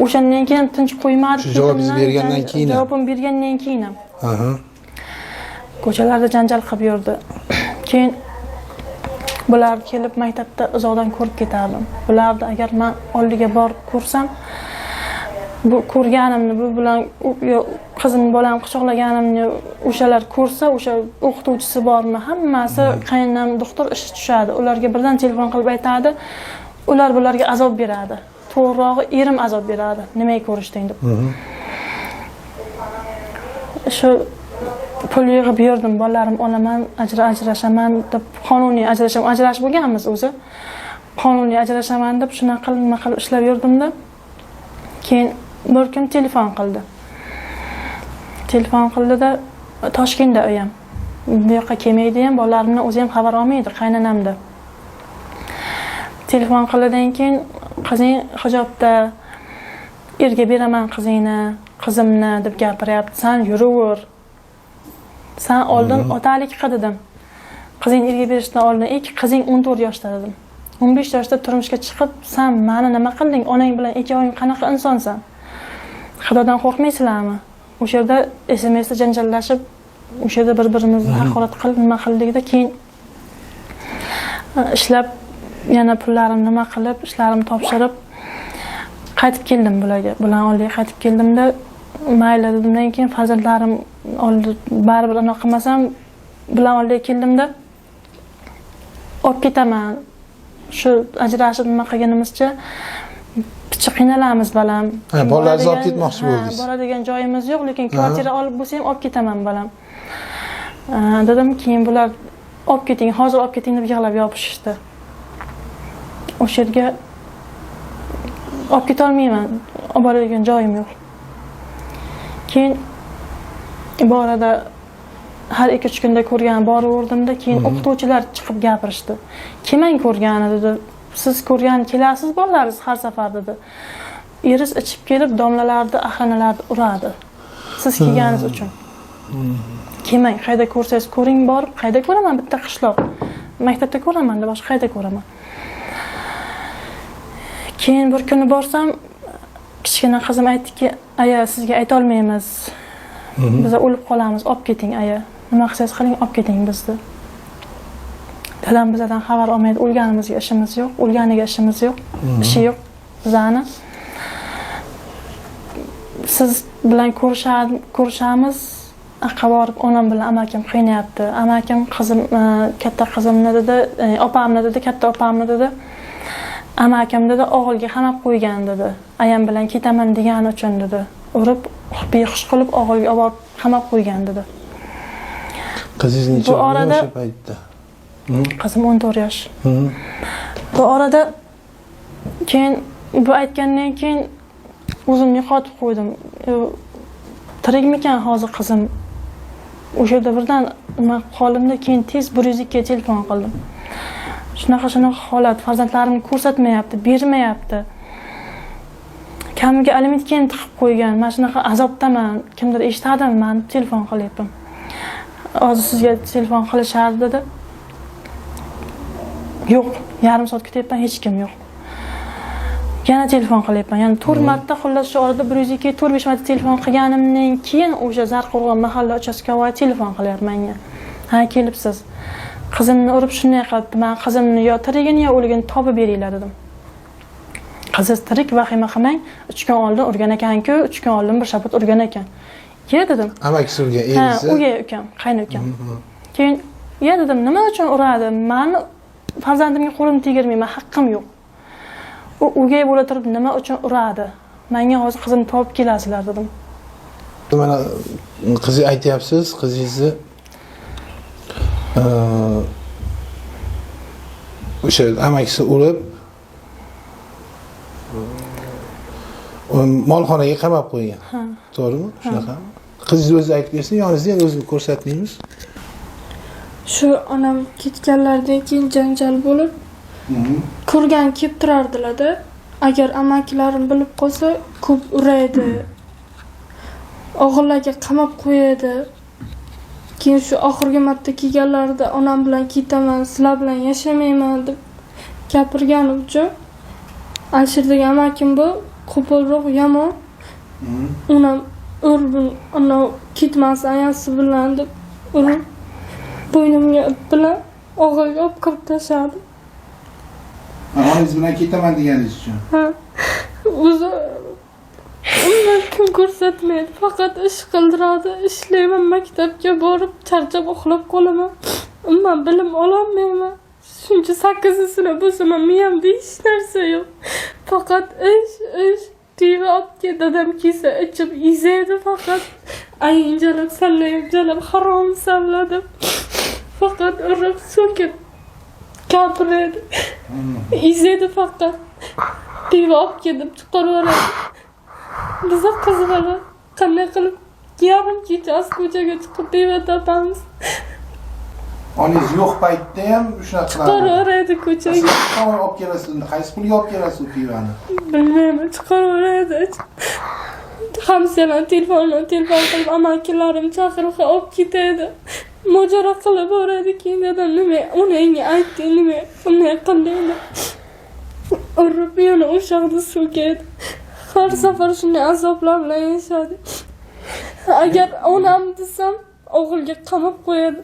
O'shandan keyin tinch qo'ymadi. Shu javobingizni bergandan keyin ham. Javobim bergandan keyin ham. Ko'chalarda janjal qilib yurdi. Keyin bular kelib maktabda uzoqdan ko'rib ketardim. Bularni agar men oldiga borib ko'rsam, bu ko'rganimni, bu bilan qizim bolam quchoqlaganimni o'shalar ko'rsa, o'sha o'qituvchisi bormi, hammasi qaynonam doktor ishi tushadi. Ularga birdan telefon qilib aytadi. Ular bularga azob beradi. To'g'rirog'i erim azob beradi. Nimaga ko'rishding deb. Shu pul yig'ib yurdim, bolalarim olaman, ajrashaman deb, qonuniy ajrashaman, ajrashib bo'lganmiz o'zi. Qonuniy ajrashaman deb shunaqa qilib, nima qilib ishlab yurdimda. Keyin bir kun telefon qildi. Telefon qildida, Toshkentda u ham. Bu yoqqa kelmaydi ham, bolalarimdan o'zi ham xabar olmaydi, qaynonamda. Telefon qildidan keyin qizing hijobda, erga beraman qizingni, qizimni deb gapiryapti. Sen yuraver. Sen oldin otalik qil dedim. Qizingni erga berishdan oldin ilk qizing 14 yoshda dedim. 15 yoshda turmushga chiqib, sen meni nima qilding? Onang bilan ikkoving qanaqa insonsan? Xudodan qo'rqmaysizlarmi? O'sha yerda SMSda janjallashib, o'sha yerda bir-birimizni haqorat qilib, nima qildikda, keyin ishlab yana pullarimni nima qilib, ishlarimni topshirib qaytib keldim bularga. Bular oldiga qaytib keldimda, mayli dedimdan keyin farzandlarim oldi, baribir anaqa qilmasam, bular oldiga keldimda olib ketaman. Shu ajrashib nima qilganimizcha picha qiynalamiz balam. Ha, bolalarni olib ketmoqchi bo'ldingiz. Boradigan joyimiz yo'q, lekin kvartira olib bo'lsa ham olib ketaman balam. Dedim, keyin bular olib keting, hozir olib keting deb yig'lab yopishishdi. O'sha yerga olib keta olmayman, olib boradigan joyim yo'q. Keyin bu orada har 2-3 kunda ko'rgan boraverdimda, keyin o'qituvchilar chiqib gapirishdi. Kimang ko'rgani dedi. Siz ko'rgan kelasiz bolalaringiz har safar dedi. Eringiz ichib kelib domlalarni, охрана larni uradi. Siz kelganingiz uchun. Kelmang, qayerda ko'rsangiz ko'ring borib, qayerda ko'raman bitta qishloq. Maktabda ko'raman, boshqa qayerda ko'raman. Keyin bir kuni borsam, kichkina qizim aytdiki, aya sizga aytolmaymiz. Biz o'lib qolamiz, olib keting aya. Nima qilsangiz qiling, olib keting bizni. Dadam bizdan xabar olmaydi, o'lganimizga ishimiz yo'q, o'lganiga ishimiz yo'q, ishi yo'q bizani. Siz bilan ko'rishamiz, aqqa borib onam bilan amakim qiynayapti. Amakim qizim, katta qizimni dedi, opamni dedi, katta opamni dedi. Amakim dedi, og'ilga qamab qo'ygan dedi. Ayam bilan ketaman degani uchun dedi. Urib, behush qilib og'ilga olib borib qamab qo'ygan dedi. Qizingiz necha Bu orada- o'sha paytda? Qizim 14 yosh. Bu orada keyin bu aytgandan keyin o'zim yo'qotib qo'ydim. Tirikmikan hozir qizim? O'sha yerda birdan nima qoldimda, keyin tez 102 ga telefon qildim. Shunaqa shunaqa holat, farzandlarimni ko'rsatmayapti, bermayapti. Kamiga aliment keyin tiqib qo'ygan. Mana shunaqa azobdaman. Kimdir eshitadimi mani deb telefon qilyapman. Hozir sizga telefon qilishardi dedi. Yo'q, yarim soat kutyapman, hech kim yo'q. Yana telefon qilyapman. Ya'ni 4 marta, xullas shu orada 102 4-5 marta telefon qilganimdan keyin o'sha Zarqo'rg'on mahalla участковой telefon qilyapti menga. Ha, kelibsiz. Qizimni urib shunday qilibdi. Men qizimni yo tirigini yo o'ligini topib beringlar dedim. Qizingiz tirik, vahima qilmang. 3 kun oldin urgan ekan-ku, 3 kun oldin bir shapat urgan ekan. Ye dedim. Amakisi urgan, Ha, eringizni. o'gay ukam, qayni ukam. Keyin ye dedim, nima uchun uradi? Mani farzandimga qo'lim tegirmayman, haqqim yo'q. U o'gay bo'la turib nima uchun uradi? Menga hozir qizimni topib kelasizlar dedim. Mana qizi aytyapsiz, qizingizni o'sha amakisi urib molxonaga qamab qo'ygan. To'g'rimi? Shunaqa. Qizingiz o'zi aytib bersin, yoningizda endi o'zini ko'rsatmaymiz. Shu onam ketganlaridan keyin janjal bo'lib, ko'rgan kelib turardilar-da. Agar amakilarim bilib qolsa, ko'p uraydi. Og'illarga qamab qo'yadi. Keyin shu oxirgi marta kelganlarida onam bilan ketaman, sizlar bilan yashamayman deb gapirgani uchun Alisher degan amakim bu qo'polroq, yomon. Onam urib, ana ketmas ayasi bilan deb urib, bo'ynimga ip bilan og'ilga olib kirib tashladi. Onangiz bilan ketaman deganingiz uchun. Ha. O'zi umuman kun ko'rsatmaydi, faqat ish qildiradi. Ishlayman, maktabga borib charchab uxlab qolaman. Umuman bilim ololmayman. Shuncha 8-sinf bo'lsam ham miyamda hech narsa yo'q. Faqat ish, ish, pivo olib kel, dadam kelsa ichib yeydi faqat. Aying jalab, sallayim jalab, haromsanlar deb. Faqat urib, so'kib gapiradi. Yeydi faqat. Pivo olib kel deb chiqarib yuboradi. Biza qiz bola qanday qilib yarim kechasi ko'chaga chiqib pivo topamiz? Onangiz yo'q paytda ham shunaqa Chiqarib qiladi. yuboradi ko'chaga. Siz qanday olib kelasiz unda? Qaysi pulga olib kelasiz u pivani? Bilmayman, chiqarib yuboradi. Hamsiyalar telefondan telefon qilib amakilarim chaqirib olib ketadi. Mojaro qilib boradi. Keyin dadam nima onangga aytding, nima bunday qilding deb urib yana o'sha yoqda so'kadi. Har safar shunday azoblar bilan yashadik. Agar onam desam o'g'ilga qamab qo'yadi.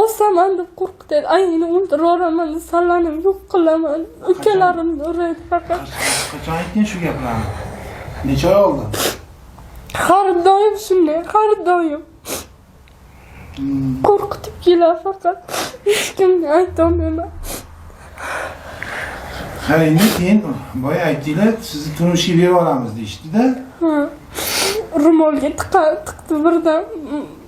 Osaman deb qo'rqitadi. Ayni o'ldirib yuboraman deb sallanib yo'q qilaman. Ukalarimni uradi faqat. Qachon aytgan shu gaplarni? Necha oy oldin? Har doim shunday, har doim. Qo'rqitib keladi faqat. Hech kimga aytolmayman. Ha, endi keyin boya aytdinglar, sizni turmushga berib yuboramiz deyishdida. Ha. Ro'molga tiqdi birdan.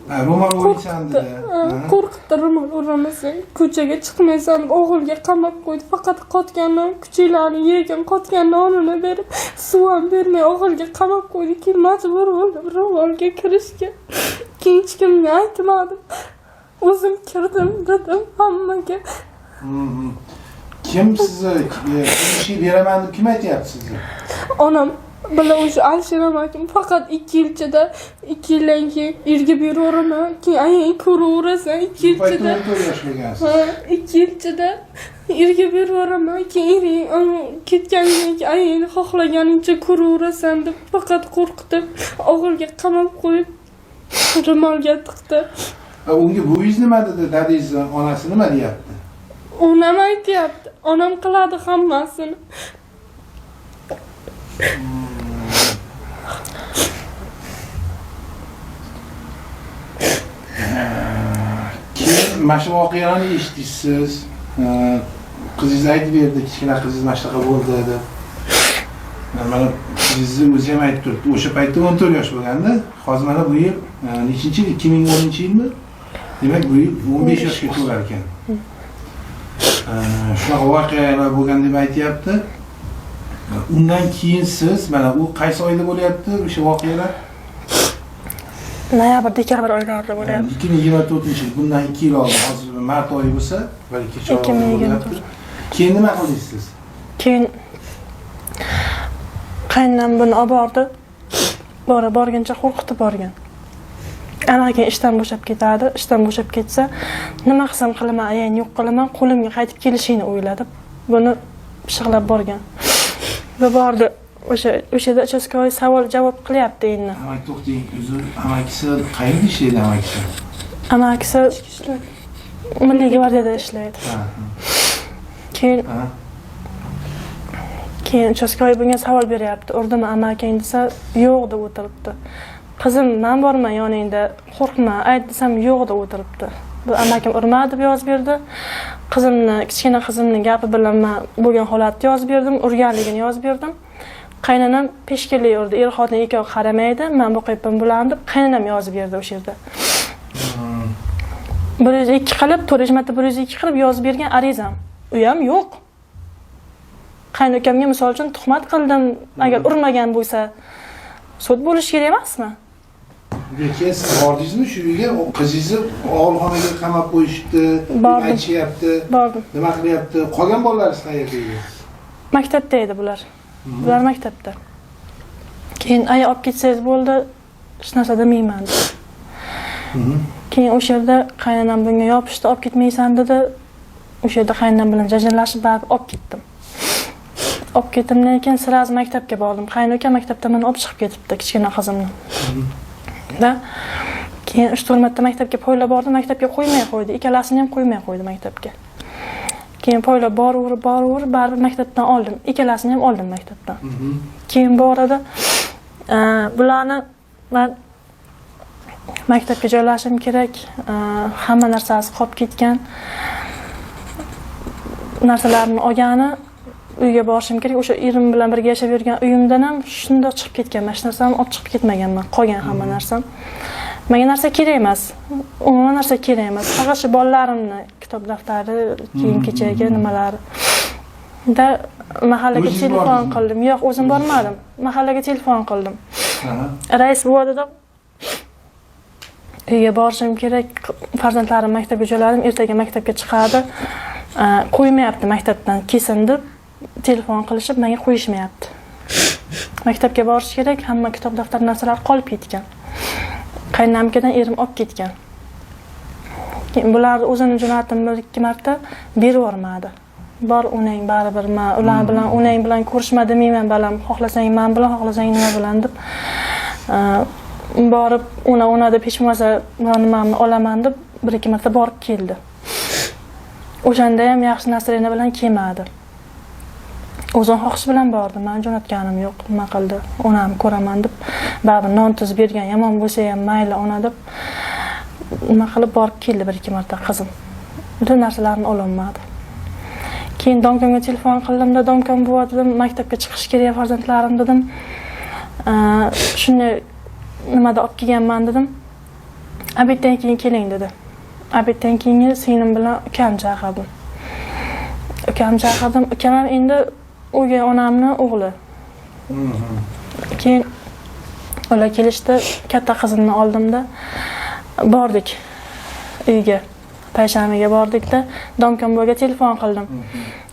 Ha, ro'mol o'raysan Qo'rqitdi. dedi. Ha, qo'rqitdi, ro'mol o'ramasan, ko'chaga chiqmaysan, o'g'ilga qamab qo'ydi. Faqat qotgan non, kuchuklarni yegan qotgan nonini berib, suv ham bermay o'g'ilga qamab qo'ydi. Keyin majbur bo'ldim ro'molga kirishga. Keyin hech kimga aytmadim. O'zim kirdim dedim hammaga. Kim sizni ishga beraman deb kim aytyapti sizni? Onam bilan o'sha Alisher amakim faqat 2 yil ichida, 2 yildan keyin erga beraveraman, keyin ayang ko'raverasan 2 yil Bu paytda ichida. 14 yosh bo'lgansiz. Ha, 2 yil ichida erga beraveraman, keyin ering ketganidan keyin ayangni xohlaganingcha ko'raverasan deb faqat qo'rqitib, og'ilga qamab qo'yib ro'molga tiqdi. Unga buvingiz nima dedi? Dadangizni onasi nima deyapti? Onam aytyapti, onam qiladi hammasini. Keyin mana shu voqealarni eshitdingiz. Qizingiz aytib berdi, kichkina qizingiz mana shunaqa bo'ldi deb. Mana qizingizni o'zi ham aytib turibdi. O'sha paytda 14 yosh bo'lganda, hozir mana bu yil nechinchi yil? 2010-yilmi? Demak, bu yil 15 yoshga to'lar ekan. Shunaqa voqealar bo'lgan deb aytyapti. Undan keyin siz mana u qaysi oyda bo'lyapti o'sha voqealar? Noyabr, dekabr oylarida bo'lyapti. 2024-yil, bundan 2 yil oldin, hozir mart oyi bo'lsa, balki kecha bo'lyapti. Keyin nima qildingiz siz? Keyin qaynonam buni olib bordi. Borgancha qo'rqitib borgan. Ana keyin ishdan bo'shab ketadi. Ishdan bo'shab ketsa, nima qilsam qilaman, ayangni yo'q qilaman, qo'limga qaytib kelishini o'yladi. Buni pishiqlab borgan. Va bordi. O'sha yerda uchastkovoy savol javob qilyapti endi. Amaki to'xting, uzr, amakisi qayerda ishlaydi amakisi? Amakisi Milliy gvardiyada ishlaydi. Keyin keyin uchastkovoy bunga savol beryapti. Urdimi amaking desa, yo'q deb o'tiribdi. Qizim, men borman yoningda, qo'rqma, ayt desam yo'q deb o'tiribdi. Bu amakim urmadi deb yozib berdi. Qizimni, kichkina qizimning gapi bilan men bo'lgan holatni yozib berdim, urganligini yozib berdim. Qaynonam peshkillik urdi, er xotin ikkovi qaramaydi, men boqyapman bularni deb qaynonam yozib berdi o'sha yerda. 102 qilib, 4 marta 102 qilib yozib bergan arizam. U ham yo'q. Qaynokamga misol uchun tuhmat qildim, agar urmagan bo'lsa, sud bo'lishi kerak emasmi? Keyin siz bordingizmi shu uyga? Qizingizni og'ilxonaga qamab qo'yishibdi, aytishyapti. Bordim. Nima qilyapti? Qolgan bolalaringiz qayerda edi? Maktabda edi bular. Bular maktabda. Keyin aya olib ketsangiz bo'ldi, hech narsa demayman dedi. Keyin o'sha yerda qaynonam bunga yopishdi, olib ketmaysan dedi. O'sha yerda qaynonam bilan janjallashib baribir olib ketdim. Olib ketdimdan keyin sразу maktabga bordim. Qaynonam maktabdan meni olib chiqib ketibdi, kichkina qizimni. Da. Keyin 3-4 marta maktabga poylab bordim, maktabga qo'ymay qo'ydi. Ikkalasini ham qo'ymay qo'ydi maktabga. Keyin poylab boraverib, baribir maktabdan oldim. Ikkalasini ham oldim maktabdan. Keyin bu orada bularni men maktabga joylashim kerak, hamma narsasi qolib ketgan. Narsalarni olgani uyga borishim kerak. O'sha erim bilan birga yashab yurgan uyimdan ham shundoq chiqib ketganman. Hech narsamni olib chiqib ketmaganman. Qolgan hamma narsam. Menga narsa kerak emas. Umuman narsa kerak emas. Faqat shu bolalarimni kitob daftari, kiyim-kechagi nimalari. Da mahallaga telefon qildim. Yo'q, o'zim bormadim. Mahallaga telefon qildim. Rais buva dedim. Uyga borishim kerak. Farzandlarim maktabga jo'ladim, ertaga maktabga chiqadi. Qo'ymayapti maktabdan, kelsin deb telefon qilishib menga qo'yishmayapti. Maktabga borish kerak, hamma kitob daftar narsalar qolib ketgan. Qaynonamkidan erim olib ketgan. Keyin bular o'zini jo'natdim 1-2 marta berib yubormadi. Bor onang baribir men ular bilan onang bilan ko'rishma demayman balam, xohlasang men bilan, xohlasang nima bilan deb borib ona deb hech bo'lmasa nimamni olaman deb 1-2 marta borib keldi. O'shanda ham yaxshi nasrina bilan kelmadi. O'zim xohish bilan bordim, men jo'natganim yo'q, nima qildi, onam ko'raman deb, baribir non tuz bergan, yomon bo'lsa ham mayli ona deb nima qilib borib keldi 1-2 marta qizim. Butun narsalarni ololmadi. Keyin domkamga telefon qildimda, domkam buva dedim, maktabga chiqish kerak farzandlarim dedim. Shuni nimada olib kelganman dedim. Obeddan keyin keling dedi. Obeddan keyin singlim bilan ukam chaqirdim. Ukam chaqirdim. Ukam ham endi o'gay onamni o'g'li. Keyin ular kelishdi, katta qizimni oldimda bordik uyga. Payshanbaga bordikda, domkomboyga telefon qildim.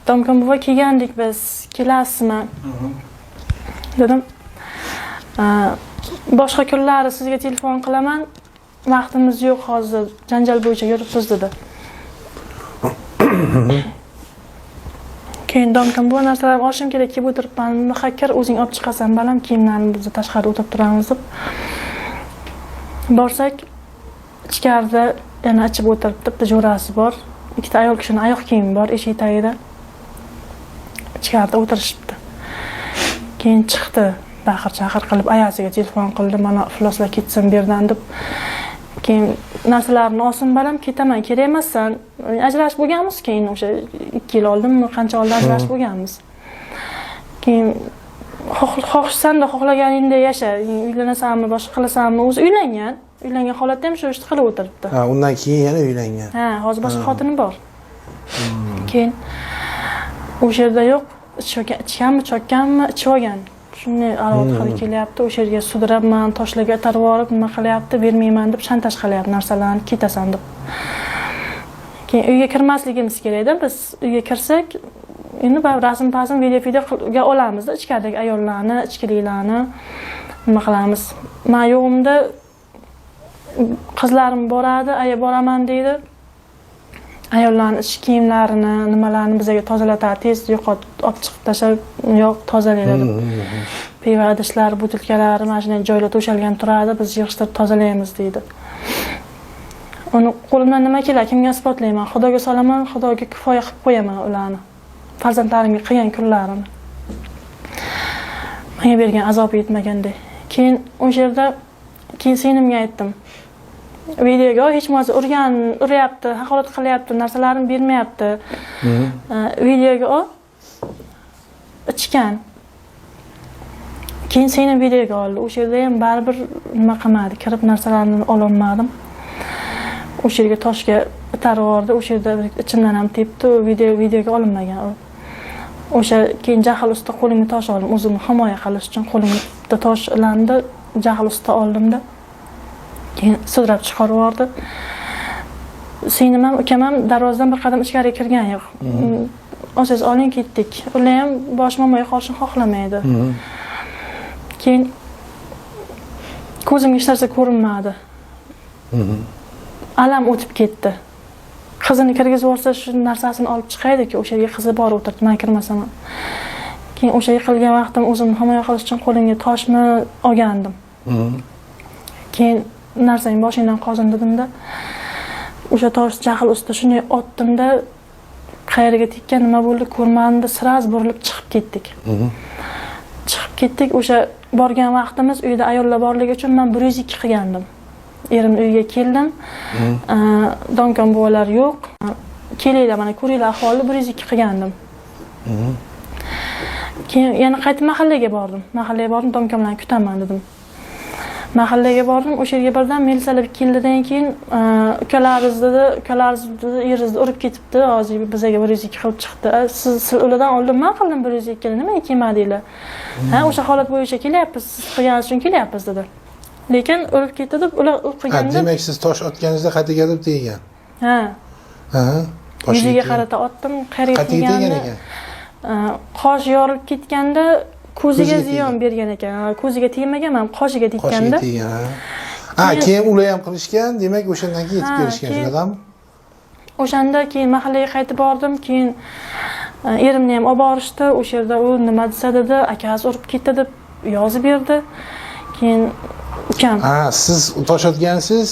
Domkon buva kelgandik biz, kelasizmi dedim. Boshqa kunlari sizga telefon qilaman, vaqtimiz yo'q hozir, janjal bo'yicha yuribmiz dedi. Keyin domkon bu narsalarni olishim kerak, kelib o'tiribman, ha kir o'zing olib chiqasan balam, kiyimlarni biz tashqarida o'tirib turamiz deb. Borsak, ichkarida yana ichib o'tiribdi, bitta jo'rasi bor, ikkita ayol kishining oyoq kiyimi bor eshik tagida. Ichkarida o'tirishibdi. Keyin chiqdi, baqir-chaqir qilib ayasiga telefon qildi, mana ifloslar ketsin bu yerdan deb. Keyin narsalarni olsin balam, ketaman, kerak emassan. Ajrashib bo'lganmiz keyin o'sha 2 yil oldinmi, qancha oldin ajrashib bo'lganmiz. Keyin xohishsan-da xohlaganingda yasha, uylanasanmi, boshqa qilasanmi, o'zi uylangan. Uylangan holatda ham shu ishni qilib o'tiribdi. Ha, undan keyin yana uylangan. Ha, hozir boshqa xotini bor. Keyin o'sha yerda yo'q, ichganmi, chokkanmi, ichib olgan. Shunday arot hali kelyapti, o'sha yerga sudrabman, toshlarga itarib yuborib, nima qilyapti, bermayman deb shantaj qilyapti narsalarni, ketasan deb. Keyin uyga kirmasligimiz kerakda, biz uyga kirsak, endi baribir rasm-pasm, video-videoga olamizda, ichkaridagi ayollarni, ichkiliklarni nima qilamiz. Men yo'g'imda qizlarim boradi, aya boraman deydi. Ayollarning ichki kiyimlarini, nimalarni bizga tozalatadi, tez yo'qotib olib chiqib tashlab, yo'q tozalaydi deb. Pivo idishlari, butilkalari mana shunday joylar to'shalgan turadi, biz yig'ishtirib tozalaymiz deydi. Uni qo'limdan nima keladi, kimga isbotlayman? Xudoga solaman, Xudoga kifoya qilib qo'yaman ularni. Farzandlarimga qilgan kunlarini. Menga bergan azobi yetmagandek. Keyin o'sha yerda keyin singlimga aytdim. Videoga hech bo'lmasa uryapti, haqorat qilyapti, narsalarini bermayapti. Videoga o ichgan. Keyin singlim videoga oldi. O'sha yerda ham baribir nima qilmadi, kirib narsalarni ololmadim. O'sha yerga toshga itarib yubordi, o'sha yerda ichimdan ham tepdi, u videoga olinmagan u. O'sha keyin jahl ustida qo'limga tosh oldim, o'zimni himoya qilish uchun qo'limga tosh ilandi, jahl ustida oldimda. Keyin sudrab chiqarib yubordi. Singlim ham, ukam ham darvozadan bir qadam ichkariga kirgan yo'q. Olsangiz oling, ketdik. Ular ham bosh momoga qolishni xohlamaydi. Keyin ko'zimga hech narsa ko'rinmadi. Alam o'tib ketdi. Qizini kirgizib yuborsa shu narsasini olib chiqaydi-ku, o'sha yerga qizi borib o'tirdi, men kirmasam ham. Keyin o'sha yiqilgan vaqtim o'zimni himoya qilish uchun qo'limga toshni olgandim. Keyin narsang boshingdan qozin dedimda, o'sha tosh jahl ustida shunday otdimda, qayerga tekkan nima bo'ldi ko'rmadimda, sraz burilib chiqib ketdik. Chiqib ketdik, o'sha borgan vaqtimiz uyda ayollar borligi uchun men 102 qilgandim. Erim uyga keldim. Domkon buvalar yo'q. Kelinglar mana ko'ringlar ahvolni, 102 qilgandim. Keyin yana qaytib mahallaga bordim. Mahallaga bordim, domkon bilan kutaman dedim. Mahallaga bordim, o'sha yerga birdan militsiyalar keldidan keyin ukalaringiz dedi, ukalaringiz dedi, eringizni urib ketibdi, hozir bizga 102 qilib chiqdi. Siz ulardan oldin men qildim 102 ni, nimaga kelmadinglar? Ha, o'sha holat bo'yicha kelyapmiz, siz qilganingiz uchun kelyapmiz dedi. Lekin urib ketdi deb ular urib qilganda. Demak, siz tosh otganingizda qayergadir tegan. Ha. Ha. Yuziga qarata otdim, qayerga tegan ekan? Qosh yorilib ketganda ko'ziga ziyon bergan ekan. Ko'ziga tegmagan, men qoshiga tekkanda. Qoshiga tegan. Ha, keyin ular ham qilishgan, demak o'shandan keyin yetib kelishgan, shunaqami? O'shanda keyin mahallaga qaytib bordim, keyin erimni ham olib borishdi. O'sha yerda u nima desa dedi, akasi urib ketdi deb yozib berdi. Keyin ukam. Ha, siz tosh otgansiz,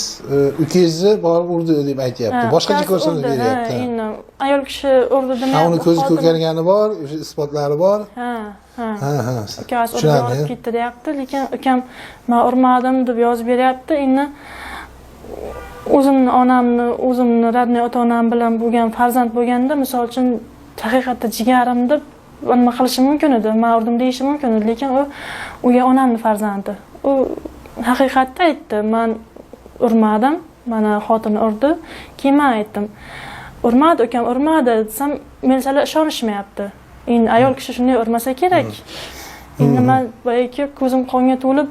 ukangizni borib urdi deb aytyapti. Boshqacha ko'rsatib beryapti. Endi ayol kishi urdi demayapti. Ha, uni ko'zi ko'kargani bor, o'sha isbotlari bor. Ha, ha. Ha, ha. Ukasi urib olib ketdi deyapti, lekin ukam men urmadim deb yozib beryapti. Endi o'zimni onamni, o'zimni radniy ota-onam bilan bo'lgan farzand bo'lganda, misol uchun haqiqatda jigarim deb nima qilishim mumkin edi, men urdim deyishim mumkin edi, lekin u uga onamning farzandi. U haqiqatda aytdi, men urmadim, mana xotini urdi. Keyin men aytdim, urmadi ukam, urmadi desam, militsiyalar ishonishmayapti. Endi ayol kishi shunday urmasa kerak. Endi men boyagi ko'zim qonga to'lib,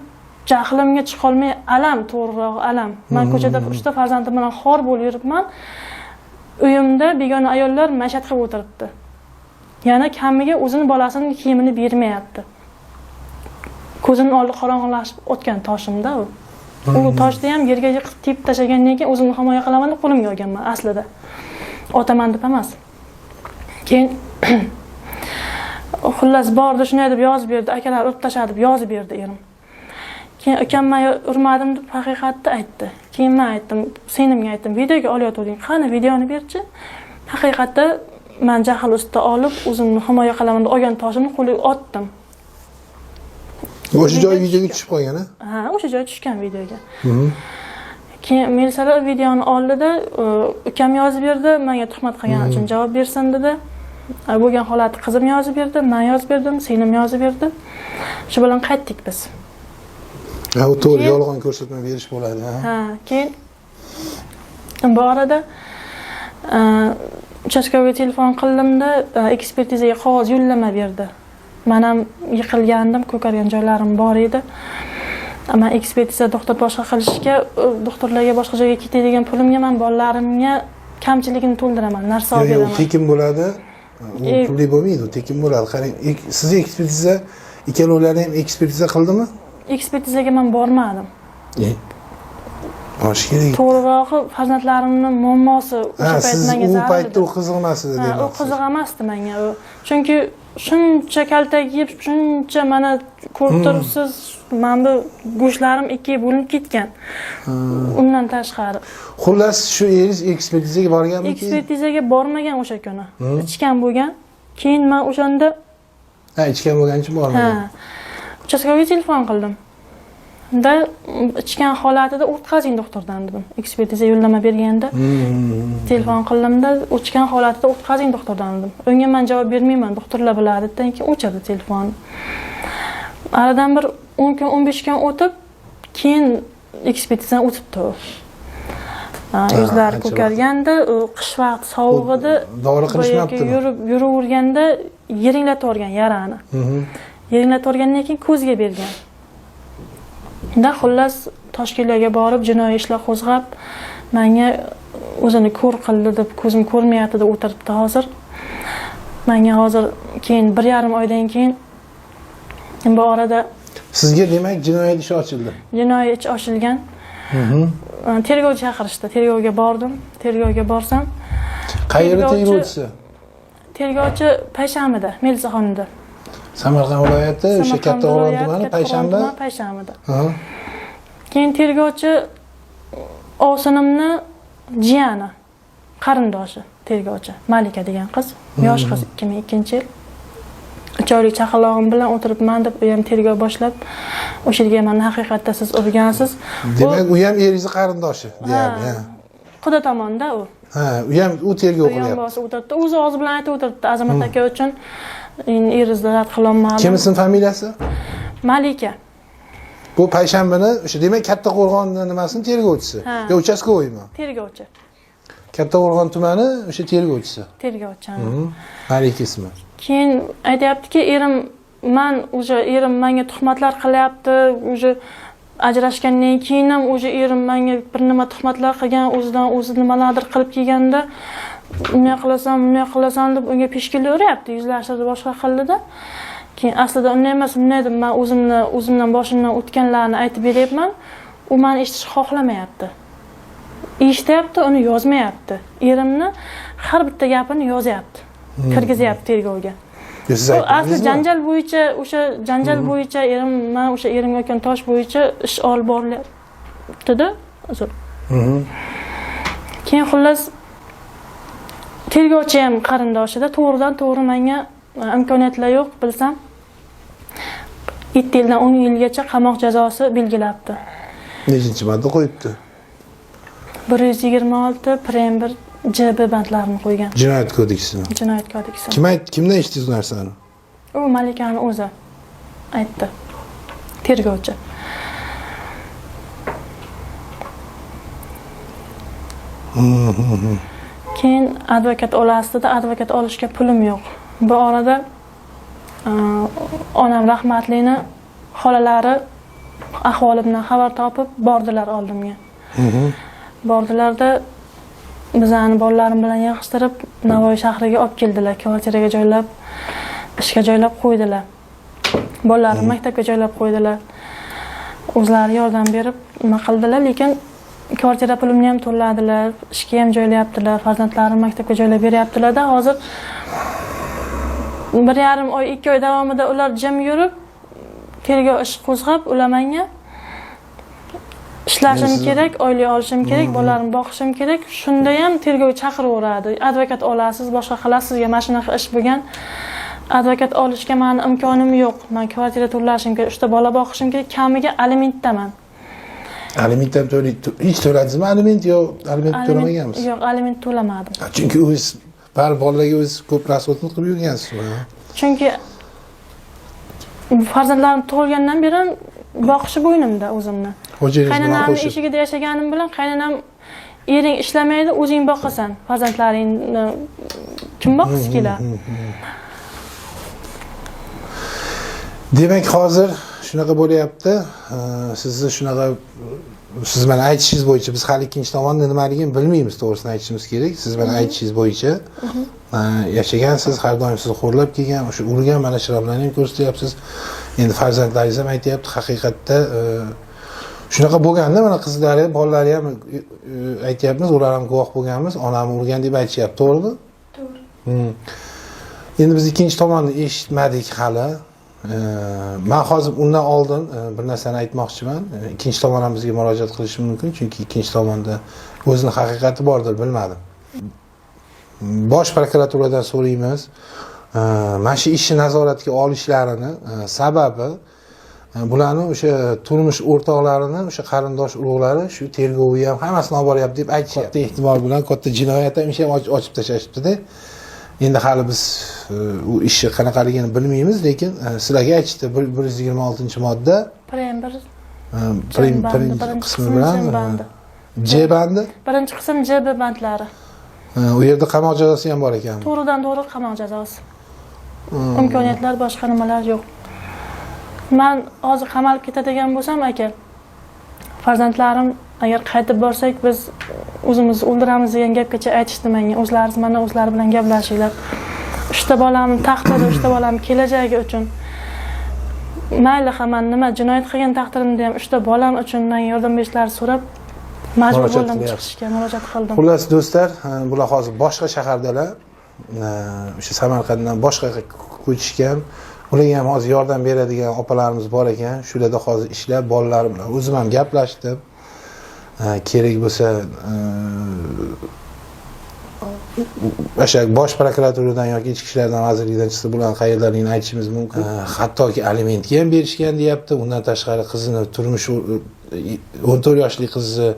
jahlimga chiqolmay alam, to'g'rirog'i alam. Men ko'chada 3 ta farzandim bilan xor bo'lib yuribman. Uyimda begona ayollar maishat qilib o'tiribdi. Yana kamiga o'zini bolasini kiyimini bermayapti. Ko'zimning oldi qorong'ilashib o'tgan toshimda u. U toshni ham yerga yiqitib tepib tashlagandan keyin o'zimni himoya qilaman deb qo'limga olganman aslida. Otaman deb emas. Keyin xullas bordi, shunday deb yozib berdi, akalar urib tashladi deb yozib berdi erim. Keyin ukam men urmadim deb haqiqatni aytdi. Keyin men aytdim, singlimga aytdim, videoga olayotganding, qani videoni berchi. Haqiqatda men jahl ustida olib, o'zimni himoya qilaman deb olgan toshimni qo'liga otdim. O'sha joy videoga tushib qolgan, ha? Ha, o'sha joy tushgan videoga. Keyin militsiyalar videoni oldida, ukam yozib berdi, menga tuhmat qilgani uchun javob bersin dedi. Bo'lgan holatni qizim yozib berdi, men yozib berdim, singlim yozib berdi. Shu bilan qaytdik biz. Ha, u to'g'ri, yolg'on ko'rsatma berish bo'ladi, ha. Ha, keyin bu orada uchastkaga telefon qildimda, ekspertizaga qog'oz yo'llama berdi. Men ham yiqilgandim, ko'kargan joylarim bor edi. Men ekspertiza doktor boshqa qilishga, doktorlarga boshqa joyga ketadigan pulimga men bolalarimga kamchiligini to'ldiraman, narsa olib beraman. Yo'q, tekin bo'ladi. U pulli bo'lmaydi, u tekin bo'ladi. Qarang, siz ekspertiza ikkalovlari ham ekspertiza qildimi? Ekspertizaga men bormadim. Borish kerak. To'g'rirog'i farzandlarimning muammosi o'sha payt menga zarur. U paytda u qiziq emas edi demoqchisiz. U qiziq emasdi menga u. Chunki shuncha kaltak yeb, shuncha mana ko'rib turibsiz, mana bu go'shtlarim ikkiga bo'linib ketgan. Undan tashqari. Xullas, shu eringiz ekspertizaga borganmi? Ekspertizaga bormagan o'sha kuni. Ichgan bo'lgan. Keyin men o'shanda ha, ichgan bo'lgani uchun bormagan. Ha. Uchastkaga telefon qildim. Da ichgan holatida o'tkazing doktordan dedim. Ekspertiza yo'llama berganda telefon qildimda, ichgan holatida o'tkazing doktordan dedim. Unga men javob bermayman, doktorlar biladi dedim, keyin o'chirdi telefonni. Aradan bir 10 kun, 15 kun o'tib, keyin ekspertizadan o'tibdi u. Yuzlari ko'karganda, u qish vaqti sovuq edi. Dori qilishmabdimi? Yurib yuraverganda yeringlatib yuborgan yarani. Yeringlatib yuborgandan keyin ko'zga bergan. Da xullas Toshkentga borib jinoiy ishlar qo'zg'ab, menga o'zini ko'r qildi deb, ko'zim ko'rmayapti deb o'tiribdi hozir. Menga hozir keyin 1,5 oydan keyin bu orada sizga demak jinoyat ishi ochildi. Jinoiy ish ochilgan. Tergov chaqirishdi. Tergovga bordim. Tergovga borsam, qayerda tergovchisi? Tergovchi Payshanbada, militsiyaxonada. Samarqand viloyati, o'sha Kattaqo'rg'on tumani, Payshanba. Payshanbada. Keyin tergovchi ovsinimni jiyani, qarindoshi tergovchi Malika degan qiz, yosh qiz, 2002-yil. 3 oylik chaqalog'im bilan o'tiribman deb u ham tergov boshlab, o'sha yerga meni haqiqatda siz urgansiz. Demak, u ham eringizni qarindoshi deyarli, ha. Quda tomonda u. Ha, u ham u tergov qilyapti. Bosib o'tiribdi, o'zi og'zi bilan aytib o'tiribdi, Azamat aka uchun eringizni rad qilolmadim. Kim ism familiyasi? Malika. Bu Payshanbani, o'sha demak Kattaqo'rg'onni nimasini tergovchisi? Yo, uchastkovoymi? Tergovchi. Kattaqo'rg'on tumani o'sha tergovchisi. Tergovchi. Malika ismi. Keyin aytayaptiki, erim man o'sha erim menga tuhmatlar qilyapti, o'sha ajrashgandan keyin ham o'sha erim menga bir nima tuhmatlar qilgan, o'zidan o'zi nimalardir qilib kelganda unday qilasan, bunday qilasan deb unga peshkillayveryapti, yuzlashtirdi, boshqa qildida. Keyin aslida unday emas, bunday deb men o'zimni o'zimdan boshimdan o'tganlarni aytib beryapman. U meni eshitishni xohlamayapti. Eshityapti, uni yozmayapti. Erimni har bitta gapini yozyapti. Kirgizyapti tergovga. Asli janjal bo'yicha, o'sha janjal bo'yicha erim, men o'sha erimga otgan tosh bo'yicha ish olib borilyapti-da. Uzr. Keyin xullas tergovchi ham qarindoshida to'g'ridan to'g'ri menga imkoniyatlar yo'q, bilsam 7 yildan 10 yilgacha qamoq jazosi belgilabdi. Nechinchi modda qo'yibdi? 126 prim 1 JB bandlarini qo'ygan. Jinoyat kodeksini. Jinoyat kodeksi. Kim aytdi, kimdan eshitdingiz bu narsani? U Malikani o'zi aytdi. Tergovchi. Keyin advokat olasizda, advokat olishga pulim yo'q. Bu orada onam rahmatlini xolalari ahvolimdan xabar topib bordilar oldimga. Bordilarda Bizani bolalarim bilan yig'ishtirib Navoiy shahriga olib keldilar, kvartiraga joylab, ishga joylab qo'ydilar. Bolalarimni maktabga joylab qo'ydilar. O'zlari yordam berib nima qildilar, lekin kvartira pulimni ham to'ladilar, ishga ham joylayaptilar, farzandlarimni maktabga joylab beryaptilar-da. Hozir 1,5 oy, 2 oy davomida ular jim yurib, tergov ish qo'zg'ab, ular menga ishlashim kerak, oylik olishim kerak, bolalarimni boqishim kerak. Shunda ham tergov chaqiraveradi. Advokat olasiz, boshqa qilasiz, sizga mana shunaqa ish bo'lgan. Advokat olishga mani imkonim yo'q. Men kvartira to'lashim kerak, 3 ta bola boqishim kerak, kamiga alimentdaman. Aliment ham to'laydi. Hech to'ladingizmi aliment yo aliment to'lamaganmisiz? Yo'q, aliment to'lamadim. Chunki o'z bari bolalarga o'z ko'p расход ni qilib yurgansiz. Chunki farzandlarim tug'ilgandan beri boqishi bo'ynimda o'zimni. Xo'jangiz bilan Qaynonamni qo'shib. eshigida yashaganim bilan qaynonam ering ishlamaydi, o'zing boqasan. Farzandlaringni kim boqqisi keladi? Demak, hozir shunaqa bo'lyapti. Sizni shunaqa siz mana aytishingiz bo'yicha biz hali ikkinchi tomonni nimaligini bilmaymiz, to'g'risini aytishimiz kerak. Siz mana aytishingiz bo'yicha yashagansiz, har doim sizni xo'rlab kelgan, o'sha urgan, mana shrablarni ham ko'rsatyapsiz. Endi farzandlaringiz ham aytyapti, haqiqatda shunaqa bo'lganda mana qizlari, bolalari ham aytyapmiz, ular ham guvoh bo'lganmiz, onam urgan deb aytishyapti, to'g'rimi? To'g'ri. Endi biz ikkinchi tomonni eshitmadik hali. Men hozir undan oldin bir narsani aytmoqchiman. Ikkinchi tomon ham bizga murojaat qilishi mumkin, chunki ikkinchi tomonda o'zini haqiqati bordir, bilmadim. Bosh prokuraturadan so'raymiz. Mana shu ishni nazoratga olishlarini sababi bularni o'sha turmush o'rtoqlarini, o'sha qarindosh urug'lari shu tergovni ham hammasini olib boryapti deb aytishyapti. Katta ehtimol bilan katta jinoyat ham ish ham ochib tashlashibdi-da. Endi hali biz u ishni qanaqaligini bilmaymiz, lekin sizlarga aytishdi 126-modda Prim bir prim birinchi qismi bilan J bandi. J bandi. Birinchi qism J B bandlari. U yerda qamoq jazosi ham bor ekan. To'g'ridan to'g'ri qamoq jazosi. Imkoniyatlar, boshqa nimalar yo'q. Men hozir qamalib ketadigan bo'lsam aka, farzandlarim agar qaytib borsak biz o'zimizni o'ldiramiz degan gapgacha aytishdi menga. O'zlari mana o'zlari bilan gaplashinglar. 3 ta bolamni taqdiri, 3 ta bolam kelajagi uchun. Mayli, ha, men nima jinoyat qilgan taqdirimda ham 3 ta bolam uchun menga yordam berishlarini so'rab majbur bo'ldim chiqishga, murojaat qildim. Xullas do'stlar, bular hozir boshqa shahardalar, o'sha Samarqanddan boshqa ko'chishgan. Ularga ham hozir yordam beradigan opalarimiz bor ekan. Shularda hozir ishlab, bolalar bilan o'zim ham gaplashdim. Kerak bo'lsa o'sha bosh prokuraturadan yoki ichki ishlar vazirligidan chiqsa bularni qayerdaligini aytishimiz mumkin. Hattoki alimentga ham berishgan deyapti. Undan tashqari qizini turmush 14 yoshli qizni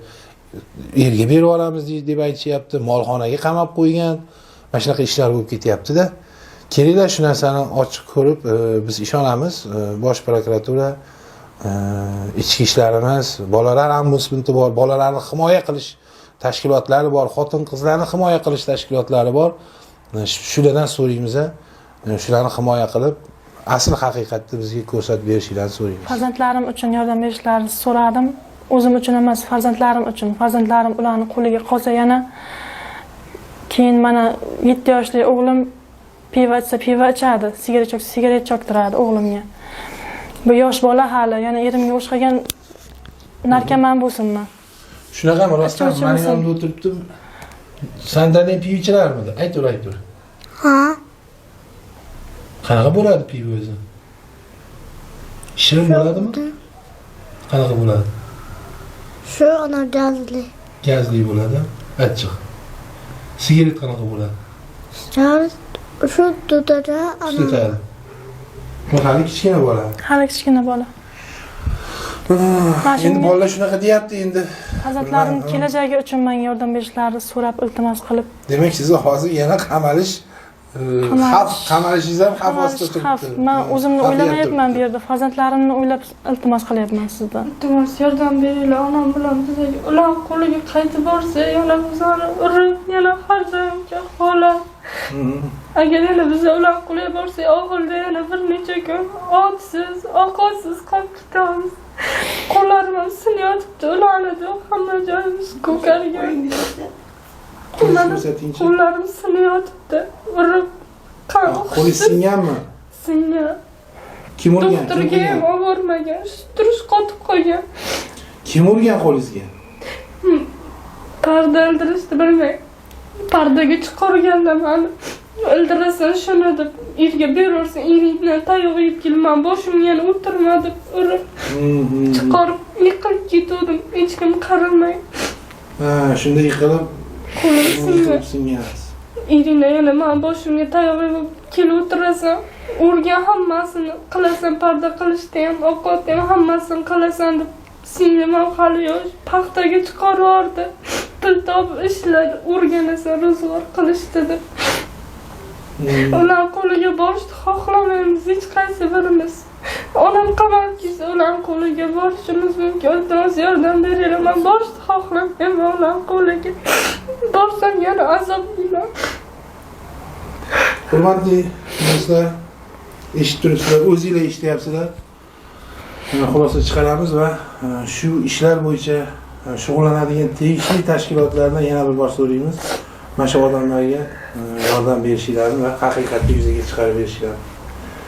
erga berib yuboramiz deb aytishyapti. Molxonaga qamab qo'ygan. Mana shunaqa ishlar bo'lib ketyapti-da. Kelinglar shu narsani ochiq ko'rib, biz ishonamiz. Bosh prokuratura, ichki ishlarimiz, bolalar ombudsmeni bor, bolalarni himoya qilish tashkilotlari bor, xotin-qizlarni himoya qilish tashkilotlari bor. Shulardan so'raymiz, shularni himoya qilib, asl haqiqatni bizga ko'rsatib berishingizni so'raymiz. Farzandlarim uchun yordam berishlarini so'radim. O'zim uchun emas, farzandlarim uchun. Farzandlarim ularning qo'liga qolsa yana keyin mana 7 yoshli o'g'lim pivo ichsa pivo ichadi, sigaret choksa sigaret choktiradi o'g'limga. Bu yosh bola hali, yana erimga o'xshagan narkoman bo'lsinmi? Shunaqami rostdan? Meni yonimda o'tiribdi. Sandan ham pivo ichilarmidi? Aytur, aytur. Ha. Qanaqa bo'ladi pivo o'zi? Shirin bo'ladimi? Qanaqa bo'ladi? Shu ana gazli. Gazli bo'ladi, achchiq. Sigaret qanaqa bo'ladi? Sigaret shu tutadi. Tutadi. Bu hali kichkina bola. Hali kichkina bola. Endi bolalar shunaqa deyapti endi. Farzandlarim kelajagi uchun menga yordam berishlarini so'rab iltimos qilib. Demak, sizni hozir yana qamalish xavf, qamalishingiz ham xavf ostida turibdi. Men o'zimni o'ylamayapman bu yerda, farzandlarimni o'ylab iltimos qilyapman sizdan. Iltimos yordam beringlar, onam bilan bizga ular qo'liga qaytib borsa, yana bizlarni urib, yana har doimgi holat. Agar yana biz ular qo'liga borsak, ovulda yana bir necha kun otsiz, ovqatsiz qolib ketamiz. Qo'llarim ham sinyotibdi, ularni hamma joyimiz ko'kargan. Qo'lingizni Mana ko'rsatingchi. Qo'llarim sinayotibdi. Urib qon Qo'lingiz singanmi? Singan. Kim urgan? Kim Doktorga ham urgan? olib bormagan. Shu turish qotib qolgan. Kim urgan qo'lingizga? Parda ildirishni bilmay. Pardaga chiqarganda mani o'ldirasan shuni deb erga beraversin, eringdan tayoq yeb kelman, boshimga yana o'tirma deb urib chiqarib yiqilib ketgandim. Hech kim qaramay. Ha, shunda yiqilib, Qo'lim singan. yiqilib singansiz. Eringdan yana man boshimga tayoq yeb kelib o'tirasan. Urgan hammasini qilasan, parda qilishni ham, ovqatni ham hammasini qilasan deb singlim ham hali yosh, paxtaga chiqarib yubordi. Pul topib ishladi, o'rganasan, ro'zg'or qilishdi deb. Ular qo'liga borishni xohlamaymiz hech qaysi birimiz. Onam qamalib ketsa, ular qo'liga borishimiz mumkin. Iltimos, yordam beringlar. Man borishni xohlamayman ular qo'liga. Borsam yana azob bo'laman. Hurmatli do'stlar, eshitib turibsizlar, o'zinglar eshityapsizlar. Xulosa chiqaramiz va shu ishlar bo'yicha shug'ullanadigan tegishli tashkilotlardan yana bir bor so'raymiz. Mana shu odamlarga yordam berishlarini va haqiqatni yuzaga chiqarib berishlarini.